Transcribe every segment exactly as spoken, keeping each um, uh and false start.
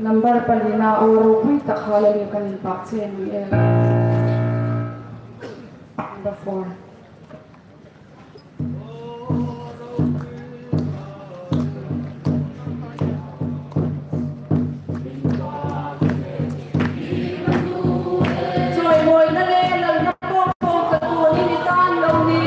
Number palina, aw ropui tak Hallelujah kan inpâk che ni el. Number four. Chawimawina le lalna po po ka tu ni ni tan lo ni.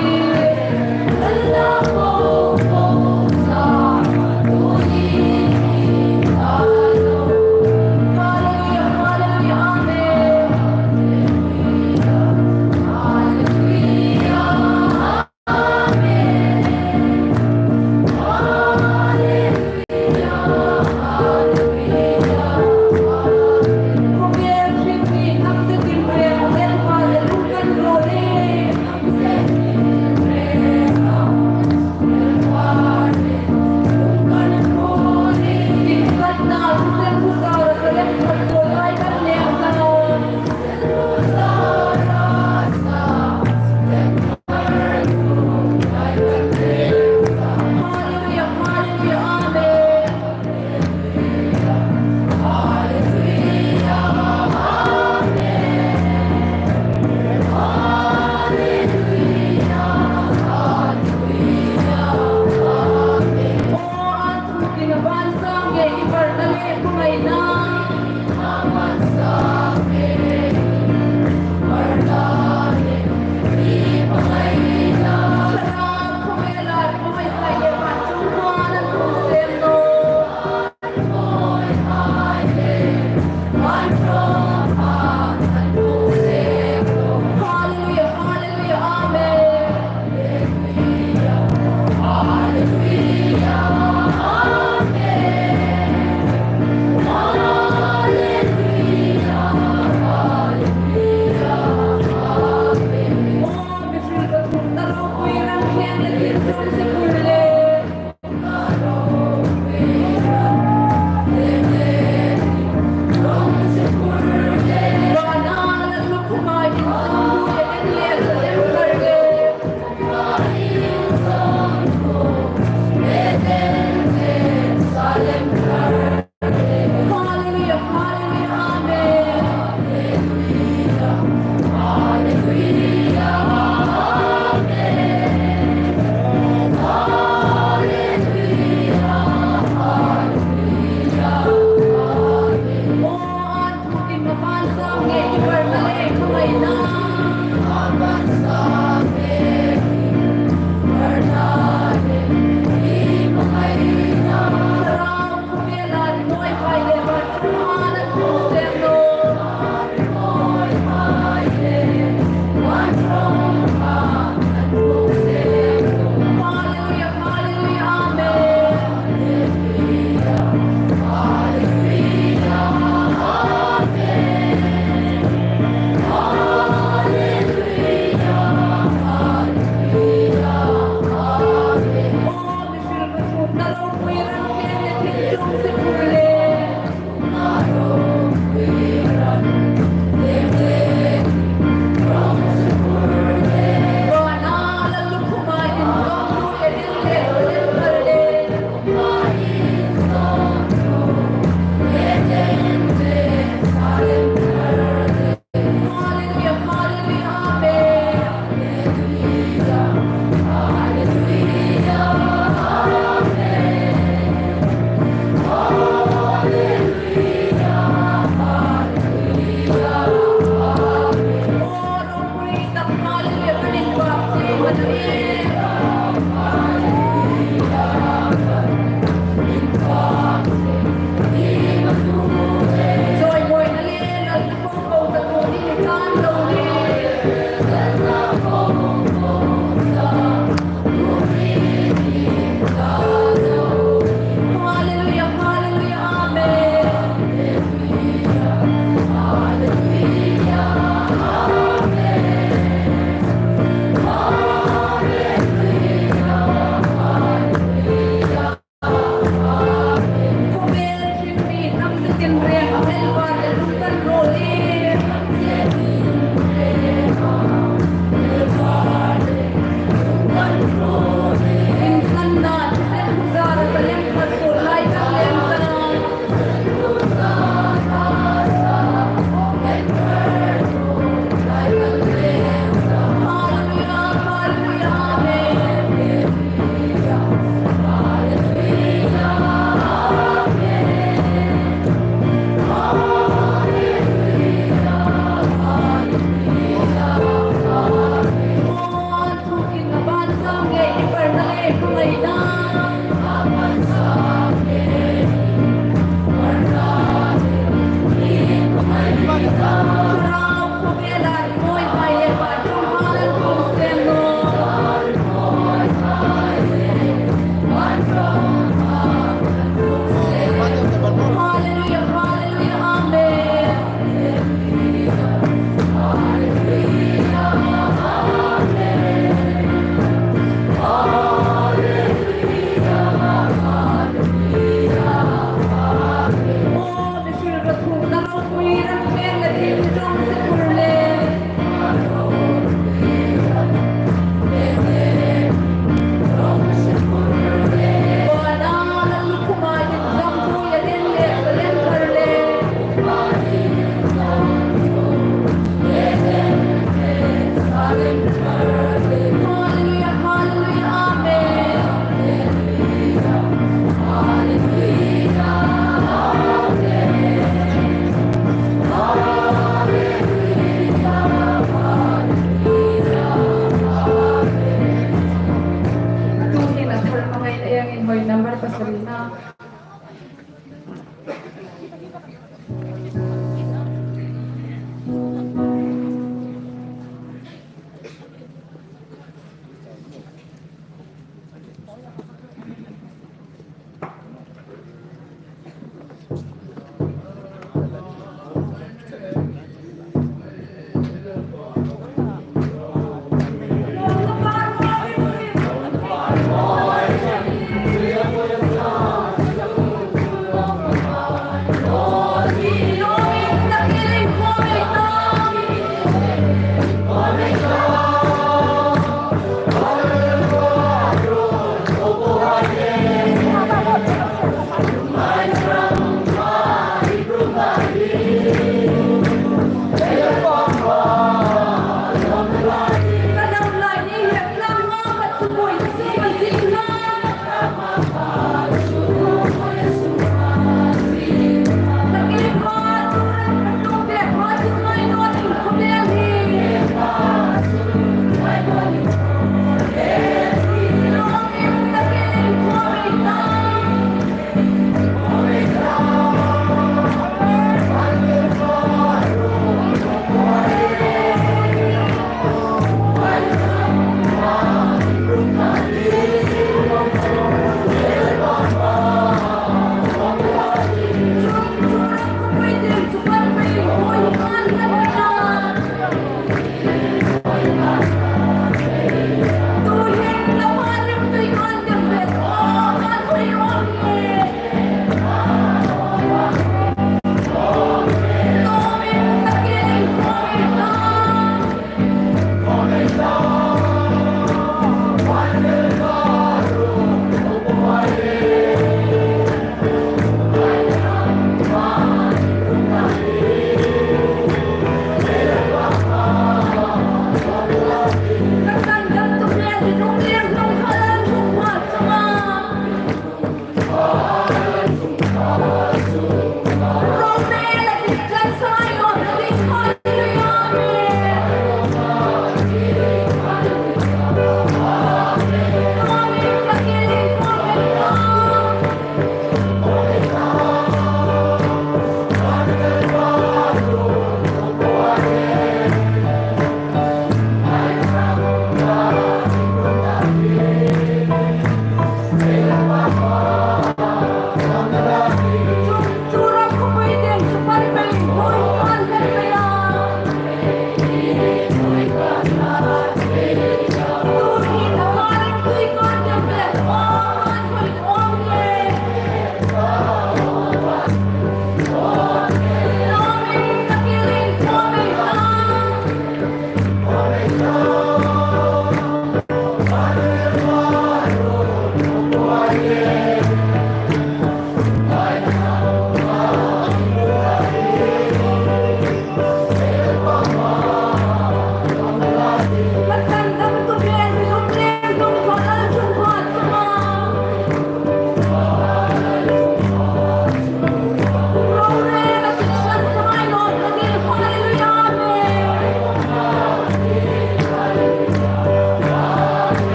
Hallelujah, hallelujah, amen.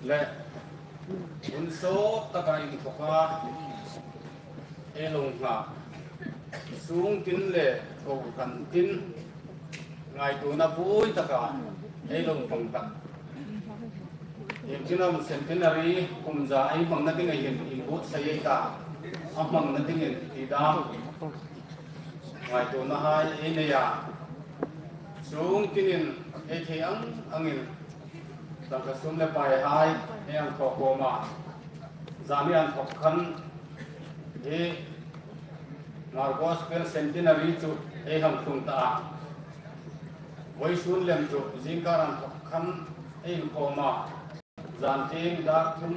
Le hun sawt taka inthawka ei lo nghak, sungtin le kohran tin, ngaituona buoi taka ei lo hmang tak. Iengtin am centenary kum za ei hmangna ding a hin inbuotsai ei ta, a hmangna dingin ti dam ngaituonahai ei nei a. Sungtinin ei thei ang angin tangka sum le paihai ei hang thaw khawm a. Zani inthawk khan hi Hmar Gospel Centenary chu ei hang tlung ta a. Vawisun lem chu zingkar inthawk khan ei inkhawm a. Zan tieng dar thum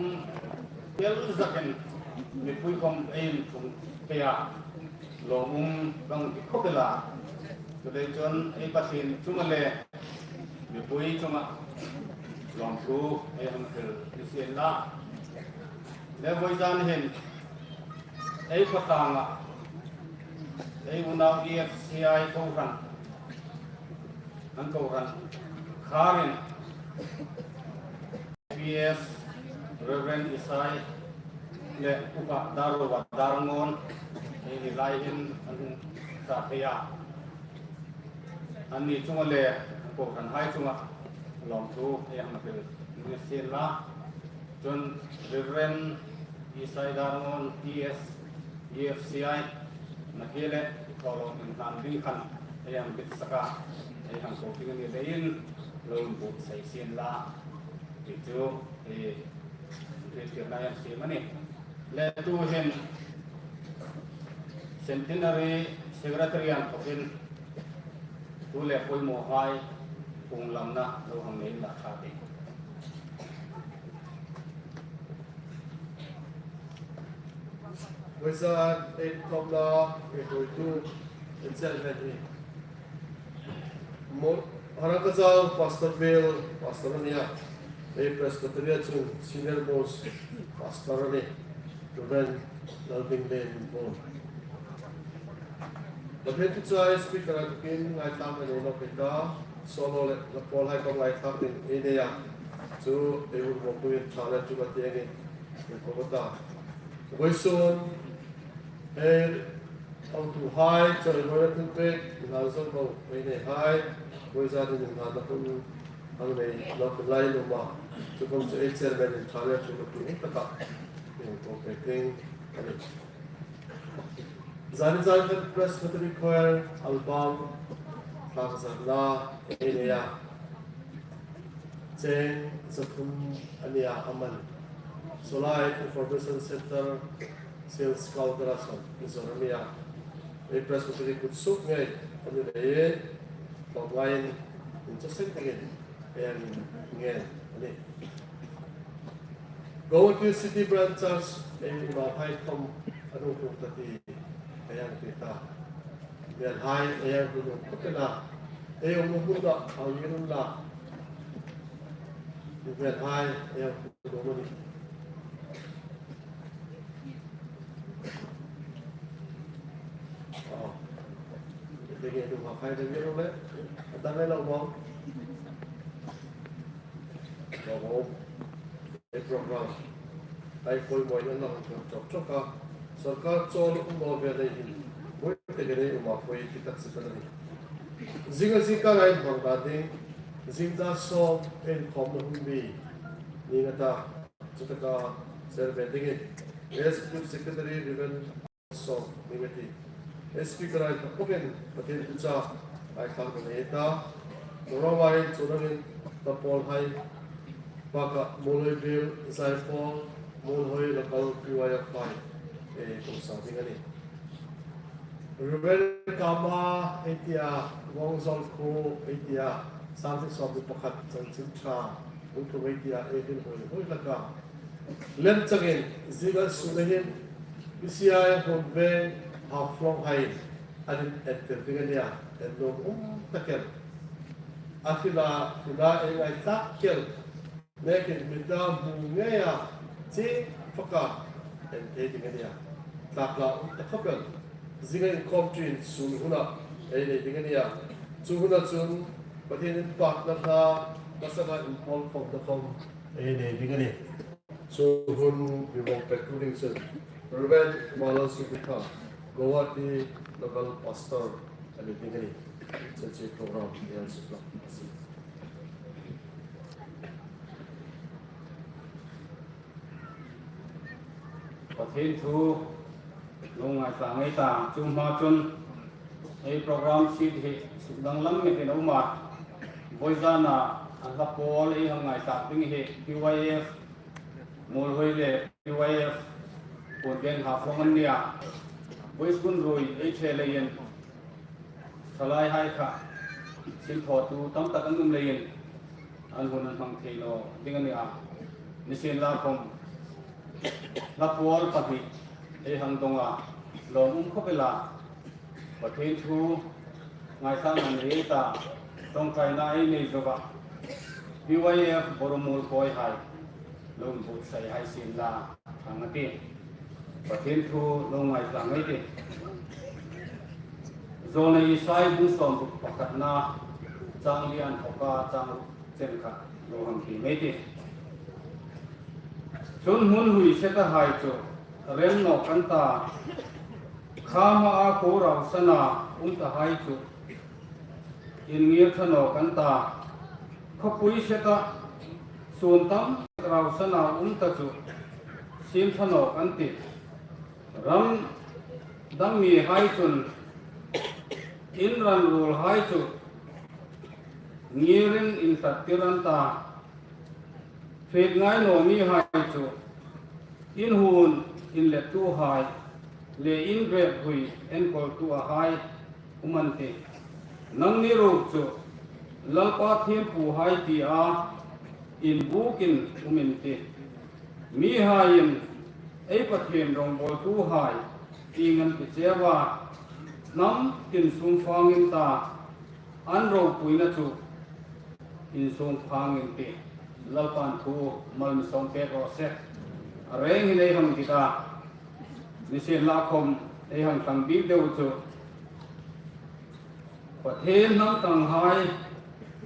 kel zakin mipui khawm ei intlung thei a, lawmum kan ti khawp el a. Chuleiin chun ei Pathien chunga le mipui chunga lawmthu ei hang hril ni sien la. Le vawizan hin ei khawtlanga ei unau E F C I kohran, an kohran kharin P S, Reverend Isai le Upa Darova Darngon, ei ni lai hin an hung sa thei a. Anni chunga le an kohranhai chunga lawmthu ei hang hril ni sien la. Chun Reverend Isai Darngon, P S, E F C I, nakie le thawlawm inhlan ding khan ei hang bitsak a, ei hang ko ding a ni leiin lo inbuotsai sien la. Ti chu, eh, hriltirna ei siem a nih. Le tuhin Centenary Secretary inthawkin thu le poimawhai hung lamna lo hang nei inla ṭha ding. Vawisun ei khawmna ei hruoitu, ei chairman hi Mo-, Harangkachau Pastor Bial, Pastor a nih a, ei Presbytery-a chun senior most pastor a nih, Reverend Lalbinglien Bun. Pathien thu chu ei speaker-a tukin ngaithlak a nei nawk ei ta, solo le la pawlhai khawm ngaithlak ding ei nei a, chu ei hung mawpuiin ṭha le chu ka ti angin, ei ko ta. Vawisun, ei, hotuhai, chawimawi a tum pek, inhlan zawng lo ei nei hai, vawisun inhlanna hun hang nei lo pei lai luma, chu khawm chu ei chairman-in ṭha le chu ka ti ngei taka, ei ko pek ding a nih. Zani zan khan Presbytery Choir album thlakzarna ei nei a. Cheng zathum a ni a, a man Solai Information Centre Sales Counter-a sawn zawr a ni a. Ei Presbytery kut suok ngei a ni leiin, tlawmngaiin inchawseng takin ei hang ngen a nih. Guwahati City Branch Church ei unauhai khawm an hung tlung ta ti ei hang ti ta. Hmelhai ei hang tlung khawp el a. Ei umna hmun dam hang ni unla. Hmelhai ei hang tlung a nih. Aw. Ding ei hung hak hai ding ei ro le. A dang ei lo maw. Lo maw. Ei program hai poimaw in an la hung chawk chawk a. Sawrkar chawl um naw ve lei hin, buoi takin ei um a, poi ti tak si ka la ni. Zinga zingkara inhmang ta ding, zing dar sawm ei inkhawmna hun ni, ni nga ta, chu taka ser ve dingin, Executive Secretary Reverend Sawm ni nga ti. Speaker-a inthawkin Pathien thu chu ngaithlak a nei ta. Morawi chu nangin ta pawlhai, Paka, Muolhoi Bial, Zaipawl, Muolhoi Local P Y F-hai, eh, ko sa ding a nih. Reverend Kama ei tia, Wongzol Khuo ei tia, Sangti Sawmli pakhat chanchin ṭha, Ungthu ei tia, ei hril hoi hlak a. Lem changin, zinga sun hin, P C I Huonveng Haflong hai, an inentir ding a nih a, en nuom um tak el. A hrila, hrila ei ngaithlak el. Nekin mi ta hmu ngei a, ching faka en thei ding a nih a. Tlak la um ta khawp el. Zinga inkhawm ṭin sun huna ei nei ding a nih a. Chu huna chun Pathien inpakna hla, hmasa inpawl khawmna khawm ei nei ding a nih. Chu hun mi hmang pek tu ding chun Reverend Mala Sukitha, Guwahati Local Pastor a ni ding a nih. Chu chu program hi an suklang a si. Pathien thu lo ngaithlak ngei ta, chu hma chun ei program seat hi suk danglam ngeiin a um a. Vawizana a hla pawl ei hang ngaithlak ding hi P Y F Muolhoi le P Y F Puonveng Haflong an nih a. Voice kun rui ei che leiin thalaihai kha sin thawtu tam tak an um leiin an hun an hmang thei naw ding a nih a. Nisienlakhom hla pawl pahni ei hang dong a, lawmum khawp el a. Pathien thu ngaithlak an nei ta, ṭawngṭaina ei nei zo a. P Y F Boromul kawihai lo inbuotsai hai sien la, thang a tih. Pathien thu lo ngaithlak ngei ei tih. Zawlnei Isai bung sawmruk pakhatna chang li an thawka chang ruk chen kha lo hang ti ngei ei tih. Chun hmun hui setahai chu rem nawk an ta, kha hmaa khuo rausana um tahai chu inngir ṭha nawk an ta, khawpui seta suon tam rausana um ta chu siem ṭha nawk an tih. Ram dang mihai chun in ran ruolhai chu ngirin intlattir an ta, hriet ngai naw mihai chu in huon inlettuhai le in grep hui enkawltuhai um an tih. Nangni ruok chu Lalpa thiempuhai tia inbukin um in tih. Mihaiin ei Pathien rawngbawltuhai ti ngan ti cheu a, hnam tin sum fang in ta, an ropuina chu insung phang in tih. Lalpan thu mal mi sawm pek raw se. A reng hin ei hang dit a, nisienlakhom ei hang tang bik deu chu Pathien hnam tanghai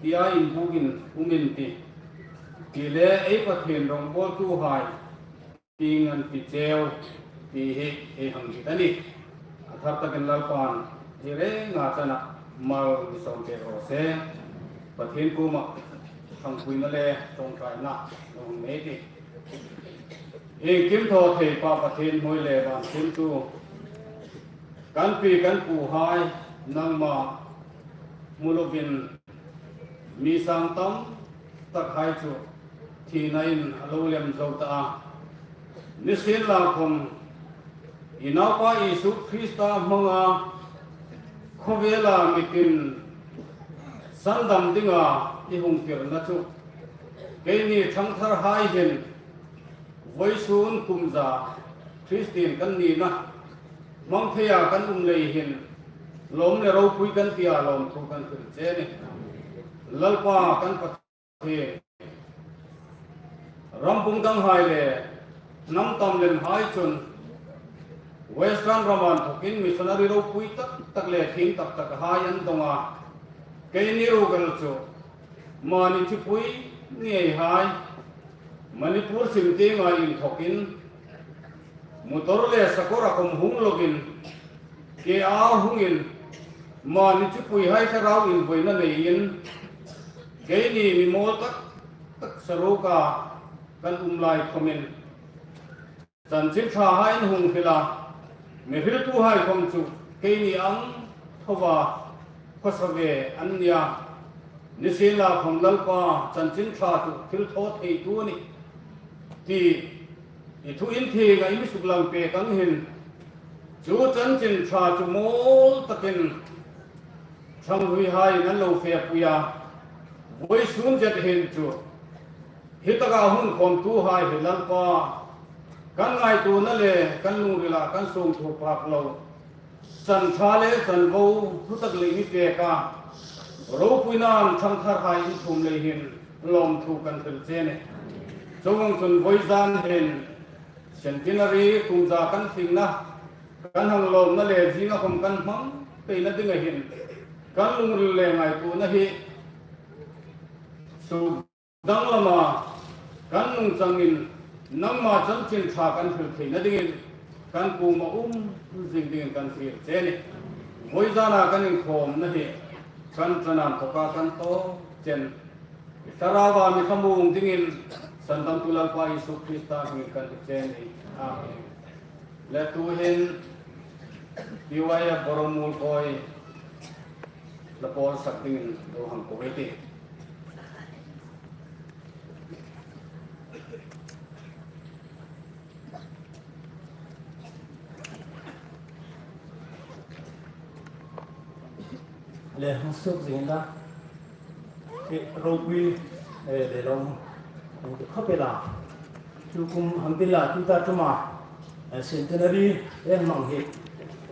tia inbukin um in tih. Ti le ei Pathien rawngbawltuhai ti ngan ti cheu ti hi ei hang dit a nih. A thar takin Lalpan hi renga chana mal mi sawm pek raw se. Pathien kuoma thangpuina le ṭawngṭaina lo nei ei tih. Iengkim thaw thei Pa Pathien hmoi le van siemtu, kan pi kan puhai nangma hmu lovin mi sang tam takhai chu thinain a lo lem zo ta a. Nisienlakhom i Naupa Isu Krista hmanga khawvela mi tin sandam dinga i hung tirna chu keini ṭhangtharhai hin vawisun kum za Kristien kan nina hmang theia kan um lei hin lawm le ropui kan tia lawmthu kan hril che a nih. Lalpa kan Pathien, ram pung danghai le hnam tam lemhai chun Western rama inthokin missionary ropui tak tak le thiem tak takhai an dong a, keini ruok el chu mani chipui ni ei hai Manipur sim tienga inthokin motor le sakawra khom hung lovin, ke a hungin mani chipuihai thlarau invawiina neiin keini mi mawl tak tak saruoka kan um lai khomin chanchin ṭhahai an hung hril a, mi hriltuhai khom chu keini ang thoa khawsa ve an nih a. Nisienlakhom Lalpa, chanchin ṭha chu thil thaw theitu a nih ti i thu inthienga i mi suklang pek ang hin, chu chanchin ṭha chu mawl takin ṭhangluihaiin an lo fepui a, vawisun zet hin chu hi taka hun khawmtuhai hi Lalpa, kan ngaituona le kan lungrila kan sungthu phak lo, chan ṭha le chan vo hlu tak lei mi pek a, ropuinain ṭhangtharhai in thum lei hin lawmthu kan hril che a nih. Chuong ang chun vawizan hin centenary kum za kan thlingna, kan hang lawmna le zinga khom kan hmang peina dinga hin kan lungril le ngaituona hi suk danglama kan nungchangin nangma chanchin ṭha kan hril theina dingin kan kuoma um zing dingin kan fiel che a nih. Vawizana kan inkhawmna hi kan ṭan inthawka kan tawp chen, Thlaraua mi thlamuong dingin Sandamtu Lalpa Isu Krista hmingin kan ti che a nih. Amen. Le tuhin T Y F Bawrmual Kawi la pawl sak dingin lo hang ko ei tih. Le hang suk zing la. Ropui, eh, le long, eh, khawp el a. Tukum hang ti la, tuta ṭuma, eh, centenary, eh, hmang hi.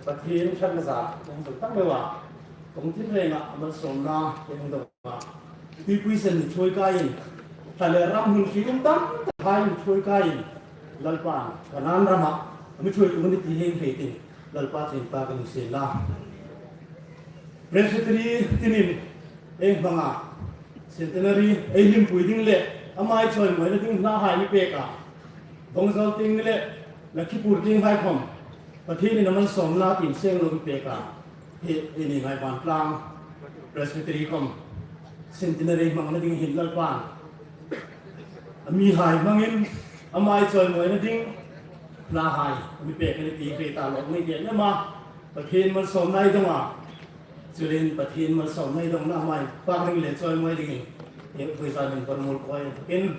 Pathien ṭhatna zar, eh, hang tak mei a. Kawng tin renga, malsawmna, eh, hang dong a. Tuipui sen ni thuoi kaiin. Thla le ram hmun hri um tam, thla hmun thuoi kaiin. Lalpan, Kanan rama, mi thuoi tu ni ti heng hei tin. Lalpa chu inpak kan sien la. Presbytery tinin ei hmanga, centenary ei hlimpui ding le, ama chawimawina ding hlahai mi pek a. Vawngzawl tieng ni le, Lakhipur tienghai khom, Pathienin a malsawmna tin seng lo mi pek a. Hi, eini Ngaiban Tlang Presbytery khom, centenary hmangna ding hin Lalpan a mihai hmangin, ama chawimawina ding hlahai mi pek a nih ti hre ta lawk ni ti a nih ma. Pathien malsawmna ei dong a. Chuleiin Pathien malsawmna ei dongna ama inpak ding le chawimawi dingin, eh, vawizanin Bawrmual Kawi in,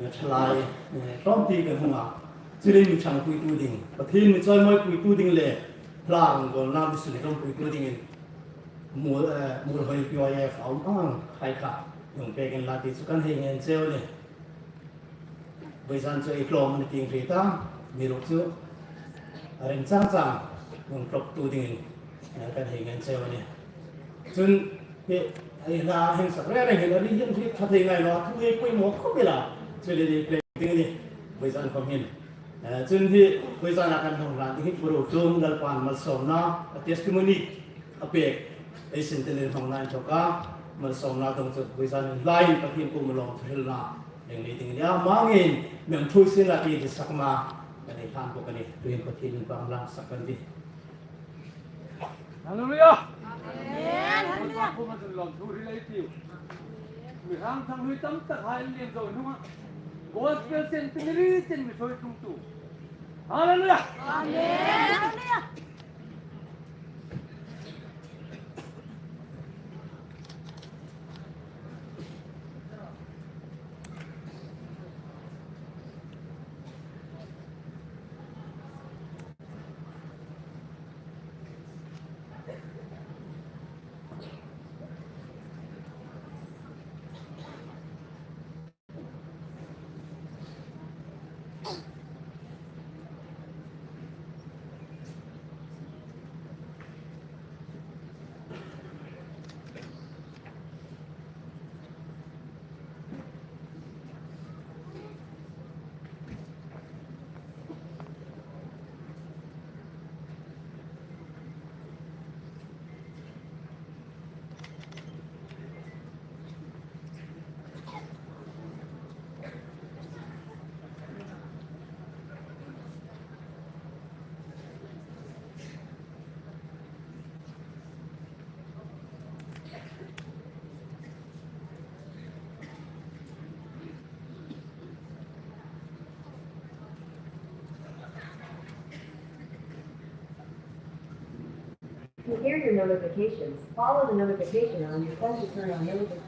eh, thalai, eh, tlawmte kan hung a. Chuleiin mi ṭhangpuitu ding, Pathien mi chawimawipuitu ding le hla rawngbawlna mi sunzawmpuitu dingin Muol, eh, Muolhoi P Y F a um ang hai kha hung pek inla ti chu kan hei ngen cheu a nih. Vawizan chu ei tlawm a ni ti hre ta, amiruokchu a reng chang chang hung tlawmtu dingin, eh, kan hei ngen cheu a nih. Chun, hi, ei hla hang sak reng reng hin a ri hin ri ṭha thei ngai naw, thu hi poimaw khawp el a, chu le ni play ding a nih, vawizan khom hin. Eh, chun hi, vawizana kan hung hlan ding hi, Pu Rochum Lalpan malsawmna, a testimony a pek, ei centenary hmangna inthawka malsawmna dong chu vawizan hin hlaiin Pathien kuoma lawmthu hrilna ei nei ding a nih. Ama ngeiin mi hang thuoi sien la ti disakna kan nei hlan bawk a nih. Tuhin Pathien inpakna sak kan tih. Hallelujah! Amen. Hallelujah! Kuoma chun lawmthu hril ei tiu. Mi hrang ṭhang hlui tam tak hai an lien zo hnunga Gospel Centenary chen mi thuoi tlungtu. Hallelujah! Amen. Hallelujah! To hear your notifications, follow the notification on your phone to turn on notifications.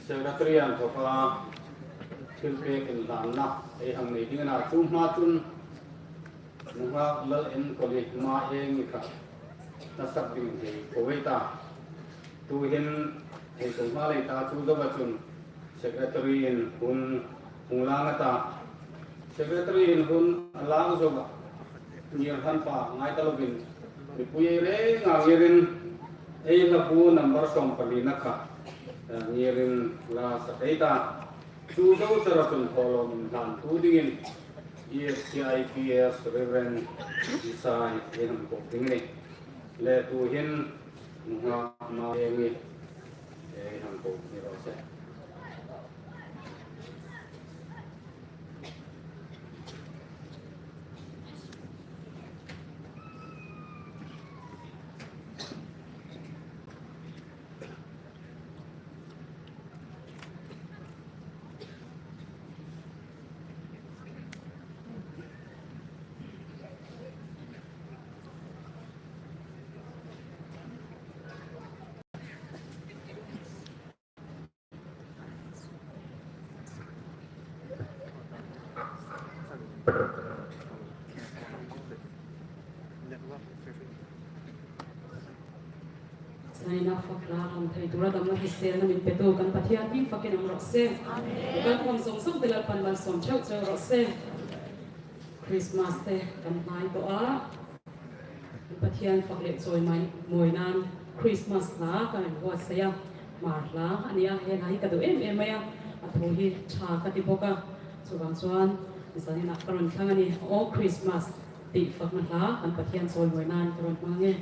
Secretary an thawka thilpek inhlanna ei hang nei ding a na, chu hma chun nunghak Lal Enkawli Maengi kha hnasak ding hei ko ei ta. Tuhin hei ko hma lei ta, chu zoa chun Secretary-in hun hung lang a ta. Secretary-in hun a lang zoa, ngir hran pa ngai ta lovin, mipui ei renga ngirin, ei hlabu number sawmpalina kha, eh, ngirin la sak ei ta. Chu zo chara chun thawlawm inhlan thu dingin E S C I P S Reverend Isai ei hang ko ding a nih. Le tuhin nunghak Maengi ei hang ko ni raw se. Zanin a fak hlak hang thei tura damna hriselna min petu kan Pathian hming fakin um raw se. Kan khawm zawng zawng te Lalpan malsawm cheu cheu raw se. Christmas te kan hnai tawh a. Pathian fak le chawimawi, mawi nan Christmas hla kan inbuatsaih a, Hmar hla a nia, hi hla hi ka duh em em mai a, a thu hi ṭha ka ti bawk a, chuvang chuan zanin ah ka rawn thlang a ni. Aw Christmas tih fakna hla kan Pathian chawimawi nan ka rawn hmang e.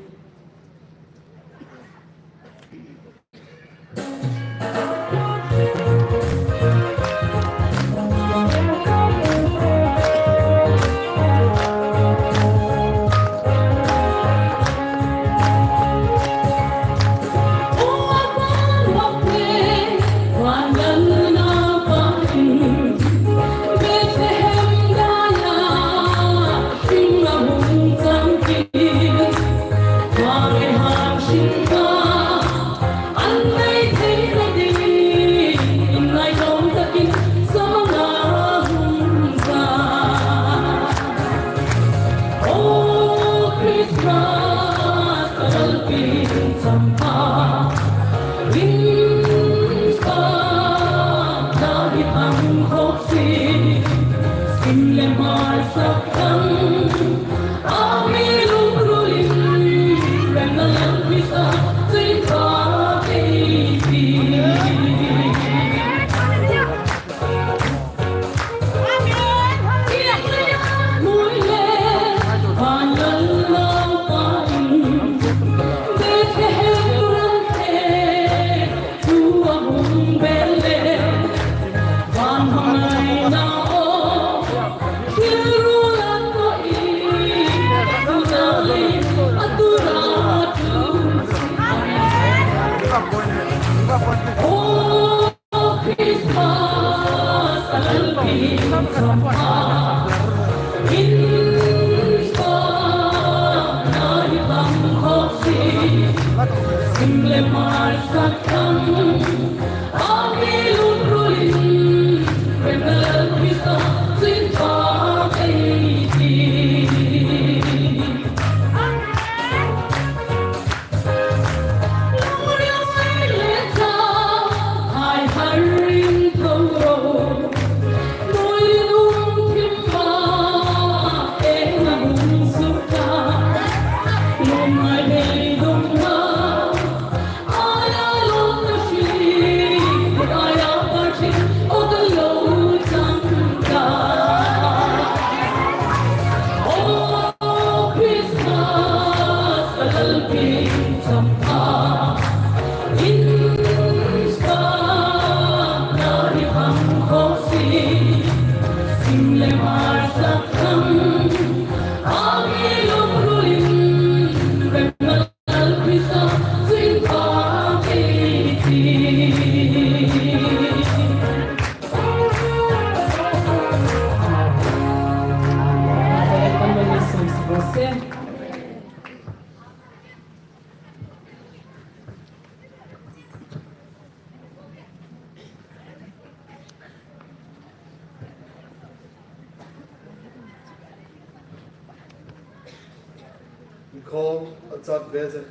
Inkhawm a chak ve se,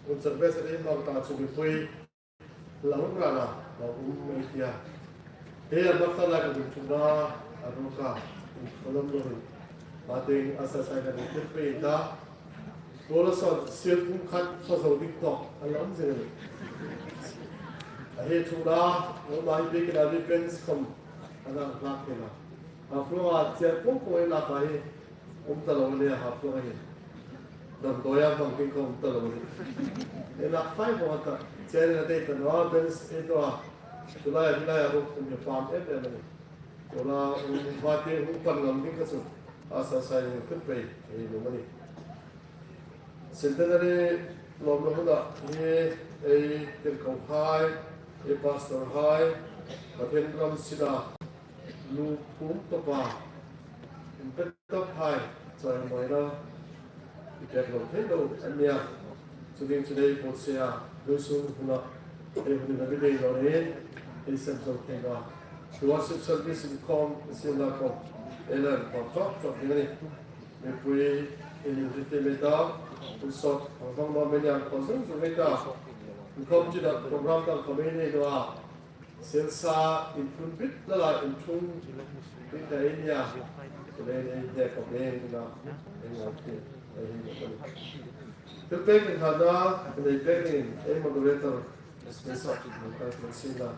hun chak ve se, ei hmang ta chu mipui la um rana la um ei tia. He a mak ta lai ka dum chunga a ruka, inkhawlam lo rin. Ma ting a sa sai ka dum thil pe ta. Bola saw, sir kum khat saw zo dik tawk, a la um zing a ni. A he thu la, lo ma hi bik na bi pen khom, a la hlak thei la. A flo a, chair pawng pawng ei lak a hi, um ta lo a nia, a flo a hi. Damdawi a hmang ding kha um ta lo a ni. Ei lak fai pawng a ta, chair a dei ta naw, bench ei thaw a. Tulai, tulai a ruk, um, fam em em a ni. Ula, um, hmate hung pan ngam ding kha chu, a sa sai ni khut pei, ei lo ma ni. Centenary lawmna huna hi, ei tirkohai, ei pastorhai, Pathian ram sina, lu pum tawpa, inpet tawphai, chawi mawina, i pek lo thei lo a nia. Chu ding chu dei pawt se a, lu sung huna, ei huna mi dei lo ni, ei sem zo thei lo. Worship service inkhawm, sin la khawm, ei la khawm chawk chawk ding a ni. Mipui, in ri te me ta, un sawt, hang hang lo me niang khawm zung zung me ta. Inkhawm china program dang khawm ei nei lo a. Sir sa in thun bit la la in thun bit la in ya. Chu le in de ko beng la. In la ti. Thil pek in hana, thil pek in, ei moderator, special treatment ka thil sin la.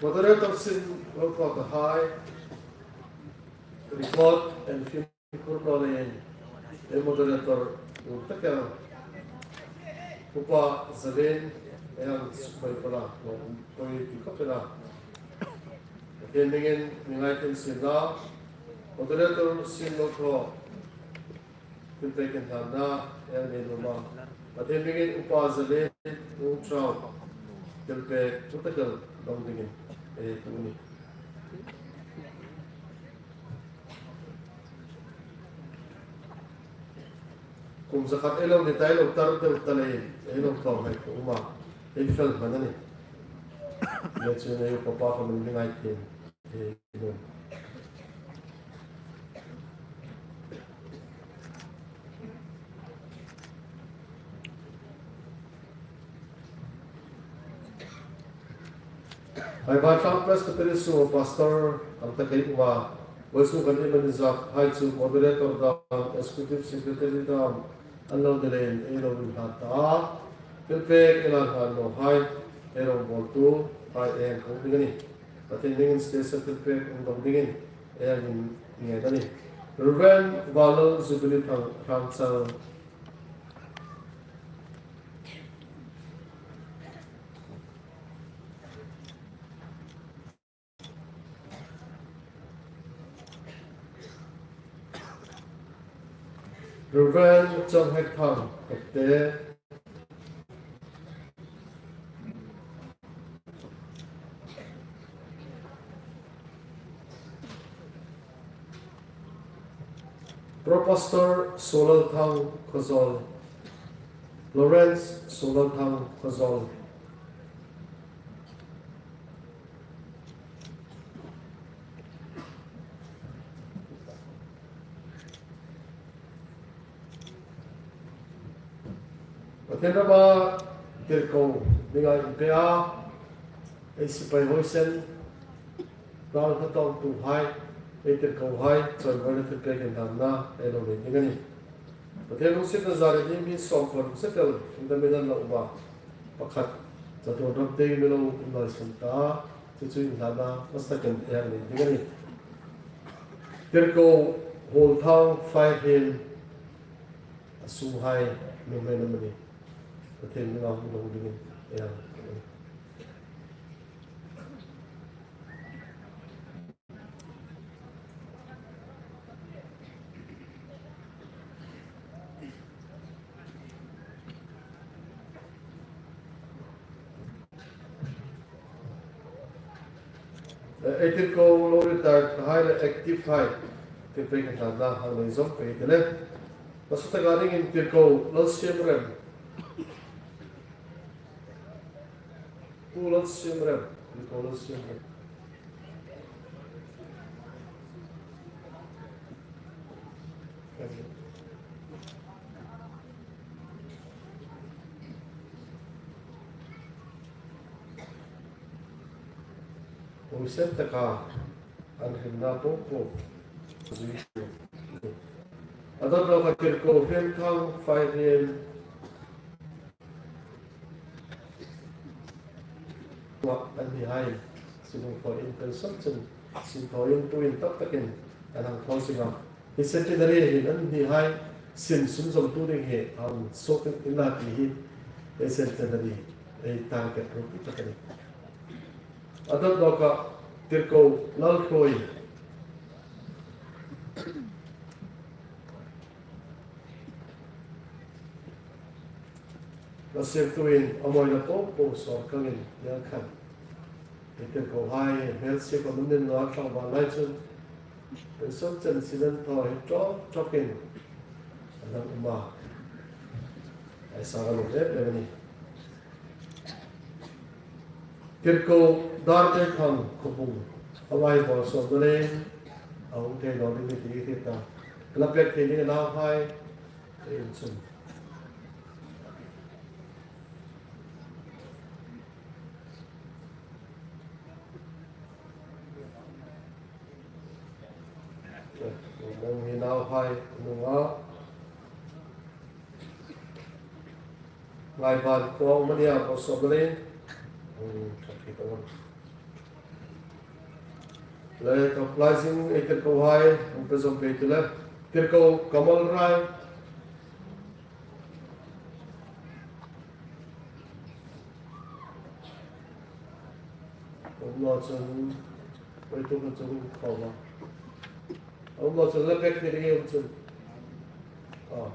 Moderator sin lo thaw ta hai. Record and film kur lo le. Ei moderator u ta ka. Upa Zalen, ei ang sukhoi pala, lo koi ti ko pala. Pathian hmingin mi ngaithlem sin la. Moderator sin lo thaw. Thil pek inhlanna, ei nei nuom a. Pathian hmingin Upa Zalen Ungthau, thil pek tu ta kal dong dingin, ei tu ni. Kum zakhat ei lo ni ta, ei lo tar deu ta leiin, ei lo thaw hai ka um a, ei fel hman a nih. Leiin chu ei upa pa khawmin mi ngaithlem. Ngaiban Tlang Presbytery sunga pastor ang takin ei um a, vawisun kan ei manager hai chu moderator dam, executive secretary dam, an lo ni leiin ei lo inhlan ta a. Thilpek ei la hlan nawhai, ei rawngbawltuhai ei hang ko ding a nih. Pathien hmingin station thilpek um dawng dingin ei hang inngen a nih. Reverend Vanlal Jubilee Thang, Thangchal. Reverend Chonghek Thang, Hekte. Pro Pastor Suolal Thang, Khawzawl. Lawrence Suolal Thang, Khawzawl. Pathien rama tirko dinga inpe a, ei sipai huoisen, ral hnathawktuhai, ei tirkohai chawimawina thilpek inhlanna ei lo nei ding a nih. Pathien lungsietna zarin hi mi sawm pawm setel indamin an lo um a, pakhat chatuon ram tieng mi lo um lai san ta, chu chu inhlanna hmasa takin ei hang nei ding a nih. Tirko Huolthang Faihriem, a sunghai nuhmei amani, Pathien hminga hung dawng dingin ei hang. Ei tirko lo retire hai le active hai, thilpek inhlanna hang nei zawm pei ti le. Hmasa taka dingin tirko Lalsiemrem. Pu Lalsiemrem, Pu Lalsiemrem. Huoisen taka an hringna po po zui. A dawt nawka tirko Hriemthang Faihriem. Anni hai, sin hung thaw in pension chun, sin thaw in tu in tak takin an hang thaw zing a. Hi centenary hin anni hai sin sunzawmtu ding hi a hung suok inla ti hi, ei centenary, ei target group tak a nih. A dawt nawka tirko Lalhruoi. Lalsiemtuin a mawina po po sawr kangin hieng khan ei tirkohai hmel sik a nun nin lo a thlang val lai chun, pension chen sin an thaw hi ṭawk ṭawkin an hang um a. Ei sâng a lum em em a nih. Tirko Dartethang Khawbung, a vai bawr sawm dal em, a hung thei naw ding ni ti hriet a. La pek thei ding a nauhai, ei um chun. Mong hi nauhai, nunga. Ngaiban ko mania ko somali. Hmm, le ka pleasing ei tirkohai, um pe zom pe ti le. Tirko Kamal Rai. Um naw chun, poi tu ka chung khawm a. Um naw chun la pek thei ding um chun. A,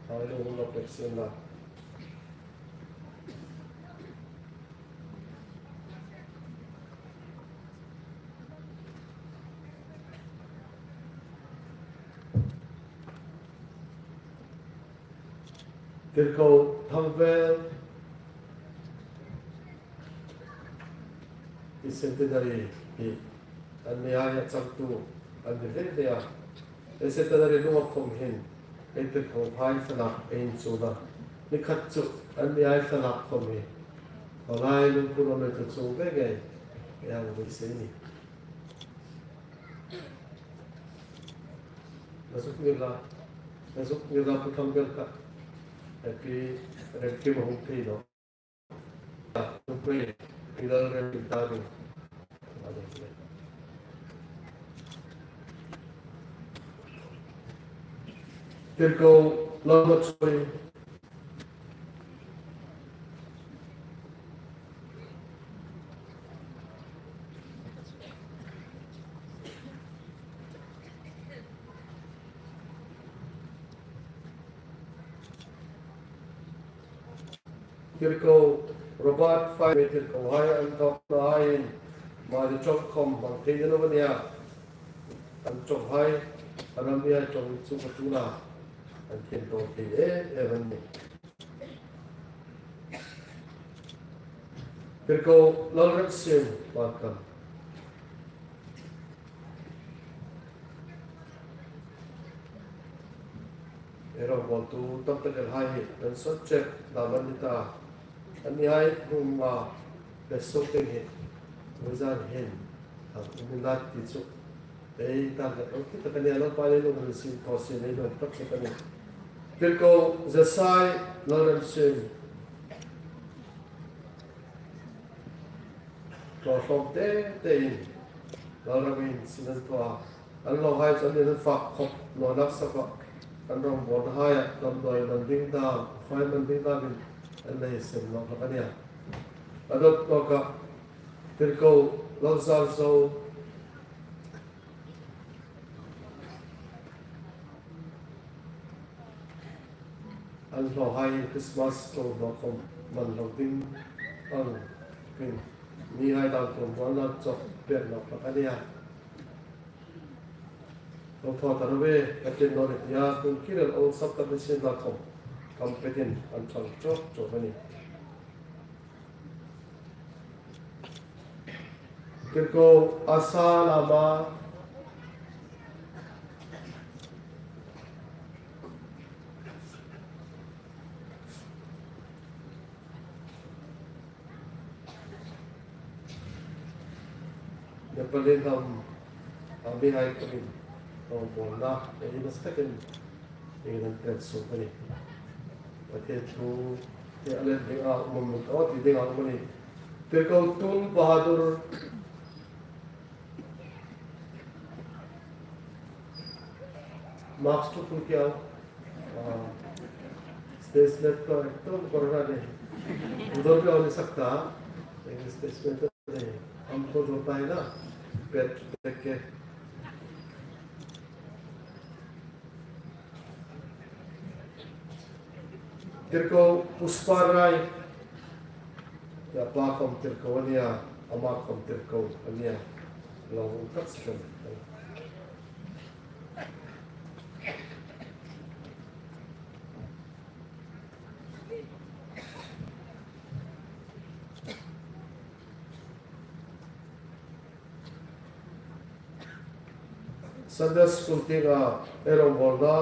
a lo um la pek sien la. Tirko Thangvel, i centenary hi an ni a, a changtu an ni hle hle a. I centenary hnunga khawm hin ei tirkohai thlalak ei inchuon a. Ni khat chu an ni a thlalak khawm hi khawlai lungput awm ei chu chuong ve ngei. Ei hang beisei ni. Na zuk ni la, na zuk ni la pu thang bel ka. Happy Red Kim hung thei lo. Tum pei, pidal re pintari. Tirko lama choi. Tirko Robert Fai, tirko hai an tok na hai in, ma di chok khom bang thei dena bang ya. An chok hai, an am ya chok chu ka tu na. An thiem to thei e, e bang ni. Tirko Lalremsiem Pankam. Ei rongbawltu tam tak el hai hi, an sot chek, dam an ni ta. An ni hai hung ma, pe sok teng hi. Muzan hin, ha, umi lat ti chu. Ei, tan ka, ok, ta ka ni a lo pa le lo, rin sin, thaw sin, ei lo, tak se ka ni. Tirko Jesai Lalremsiem. Thaw hlawm te te in, Lalramin sin an thaw a. An lo hai chu an in an fak khop lo nak sak a. An rongbawlna hai a, damdawi man ding dam, fai man ding dam in, an lei sem lo hlak a nia. A dawt tawk a, tirko Lalzarzo. An hlawhai Christmas ko hlawh khom man lo ding ang khin. Mi hai dang ko man lo chok pek lo ka nia. Ko thaw ta lo ve, ka tin lo le tia, kun kirel ong sap ta ni sin la khom. Kam petin an chang chok chok a ni. Tirko Asa Lama. Nepali hnam, a, mihai kumin, rongbawlna, ei nasa takin, ei nan pek suok a nih. Pathien thu, ei a let ding a, um um tawk ti ding a um a nih. Tirko Tun Bahadur. Mask chu phun kiau. Ah, statement ko, ekdom corona nei. Dor ko ni sakta. Statement ko nei. Am ko dor tai na. Pet, pet ke. Tirko Puspa Rai. Ei pa khom tirko a nia, ama khom tirko a nia. Lo um tak si khom. Sunday School tienga ei rongbawlna,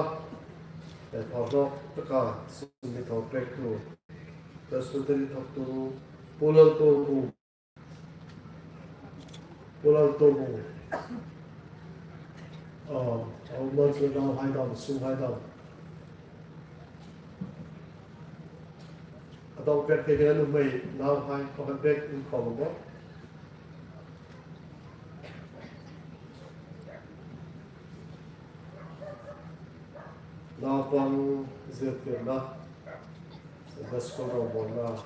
ei thaw hlawk taka sum mi thaw pektu, Presbytery thawktu, Pu Laltobung, Pu Laltobung. Ah, a um lo chu nauhai dam, sunghai dam. A dawng pek thei ding a nuhmei nauhai pakhat bek inkhawm a bawk. Naupang zirtirna, Sunday School rongbawlna.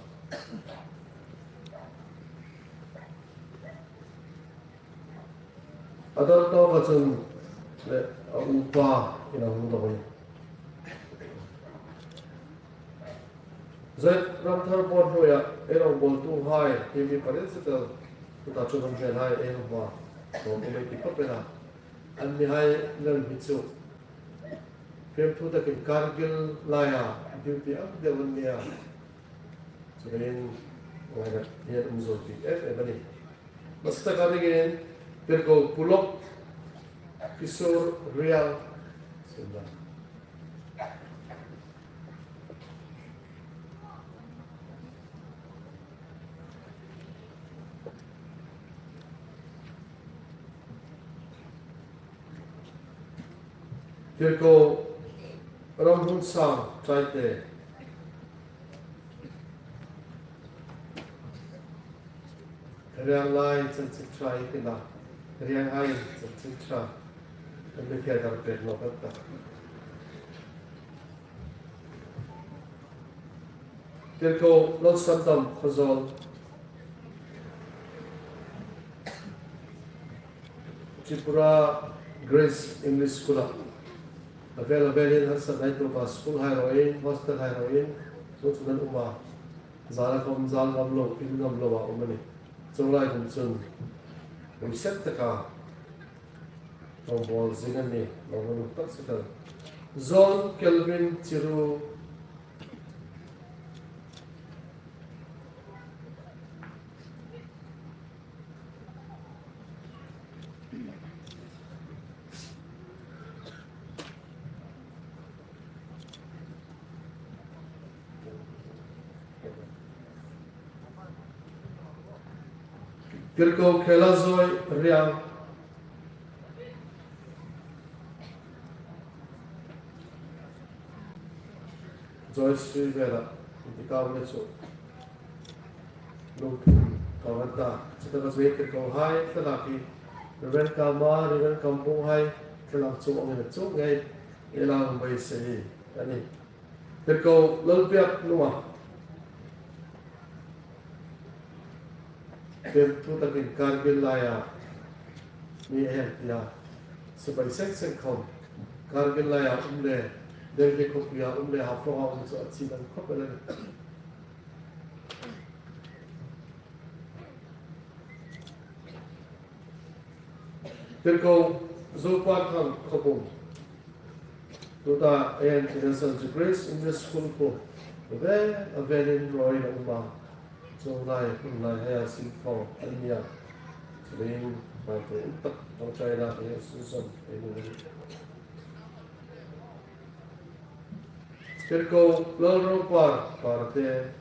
A dawt tawka chun le, a upa in a hung dawng. Zet Ramthar Board hnuoia ei rongbawltuhai, hi mi pariet zet el, tuta chu ram hmelhai ei hma, rongbawlhai ti khop el a. An mihai lem hi chu, fiemthu takin Kargil laia duty ang deu an nia. Chuleiin, ngaina hian um zo ti em em a ni. Hmasa taka dingin, tirko Pulok Kishore Rial, sin dan. Tirko Ramhun Sang Traite. Rianglai Chanchin Ṭha i tina, Rianglai Chanchin Ṭha. Kan mi thei dar pek naw ka ta. Tirko Lalsandam Khawzawl. Tripura Grace English School-a a vel a velin harsatna ei tuok a, school hai ruoiin, hostel hai ruoiin, chu chu nan um a. Zala khom zal ngam lo, in ngam lo a um a nih. Chuong lai khom chun hoi set taka rawngbâwl zing a nih, lo hmang tak si ta. John Kelvin Chiru. Tirko Khela Zoi Riang. Joyce Rivera, inti kau le chu. Lungphim kau an ta, chutaka chu tirko hai, thlalak hi, Reverend Kama, Reverend Kambung hai, thlalak chu ang in a chu ngei, i lang bai se hi, a nih. Tirko Lalbiaknunga. Tirko takin Kargil laia mi a hel tia. Sipai seng seng khom. Kargil laia um le, Delhi khawpuia um le, Haflonga um chu a chin ang khawp el a nih. Tirko Zoparthang Khawbung. Tuta A N International Grace English School khu a vel a velin ruoiin a um a. Chuong lai, hun lai hei a sin thaw an nia. Chuleiin hmai tawp um tak ṭawngṭaina ei sunzawm ei hmu a nih. Tirko Lalropar Parte.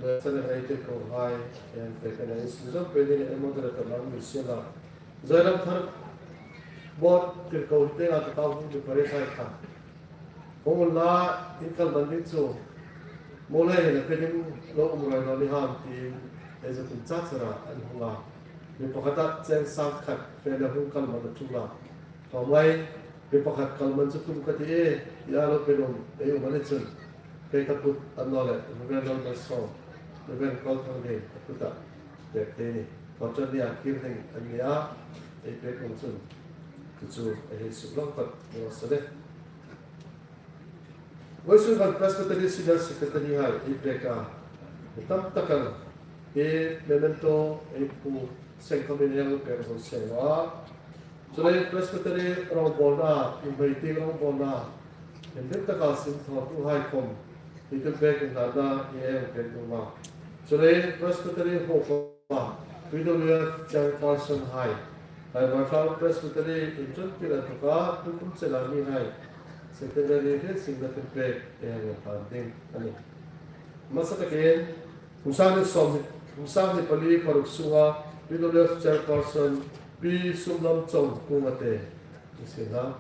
Le sale hai tirko hai, en pe ka nei si zo pe ni e moderator lam mi sila. Zairam thar bot tirko te la ta hung ki pare khai kha. Hung la in kal ban ding chu. Mo le hin a pe ding lo um ruoi lo ni ham ti e zo kun cha chara an hung a. Mi pakhat a cheng sang khat fe le hung kal man a thu la. Khawmai, mi pakhat kal man chu tum ka ti e, ti a lo pe nuom ei um a ni chun. Kei ka kut an lo le, Reverend Lalmasawm, Reverend Kawlthangding a kut a pek thei a nih. Kawlthang ni a kir ding an ni a, ei pek nuom chun. Chu chu ei hei suk lang pat ni awm sa le. Vawisun khan Presbytery Senior Secretary hai ei pek a, mi tam tak an ei memento ei phu seng khawmin ei pek zo seng a. Chuleiin Presbytery rawngbawlna, inhmei tieng rawngbawlna, inhnik taka sin thawtuhai khom, ei thil pek inhlanna ei pek nuom a. Chuleiin Presbytery hawpa, P W F chairperson hai, Haimartlang Presbytery inṭhungpui a tuok a, tukum chena mihai, Secretary hi singna thil pek ei hang hlan ding a nih. Hmasa takin, kum sang hni sawm, kum sang hni pali paruk sunga, P W F chairperson, Pi Sumlam Chawngkung a te, ni si hla.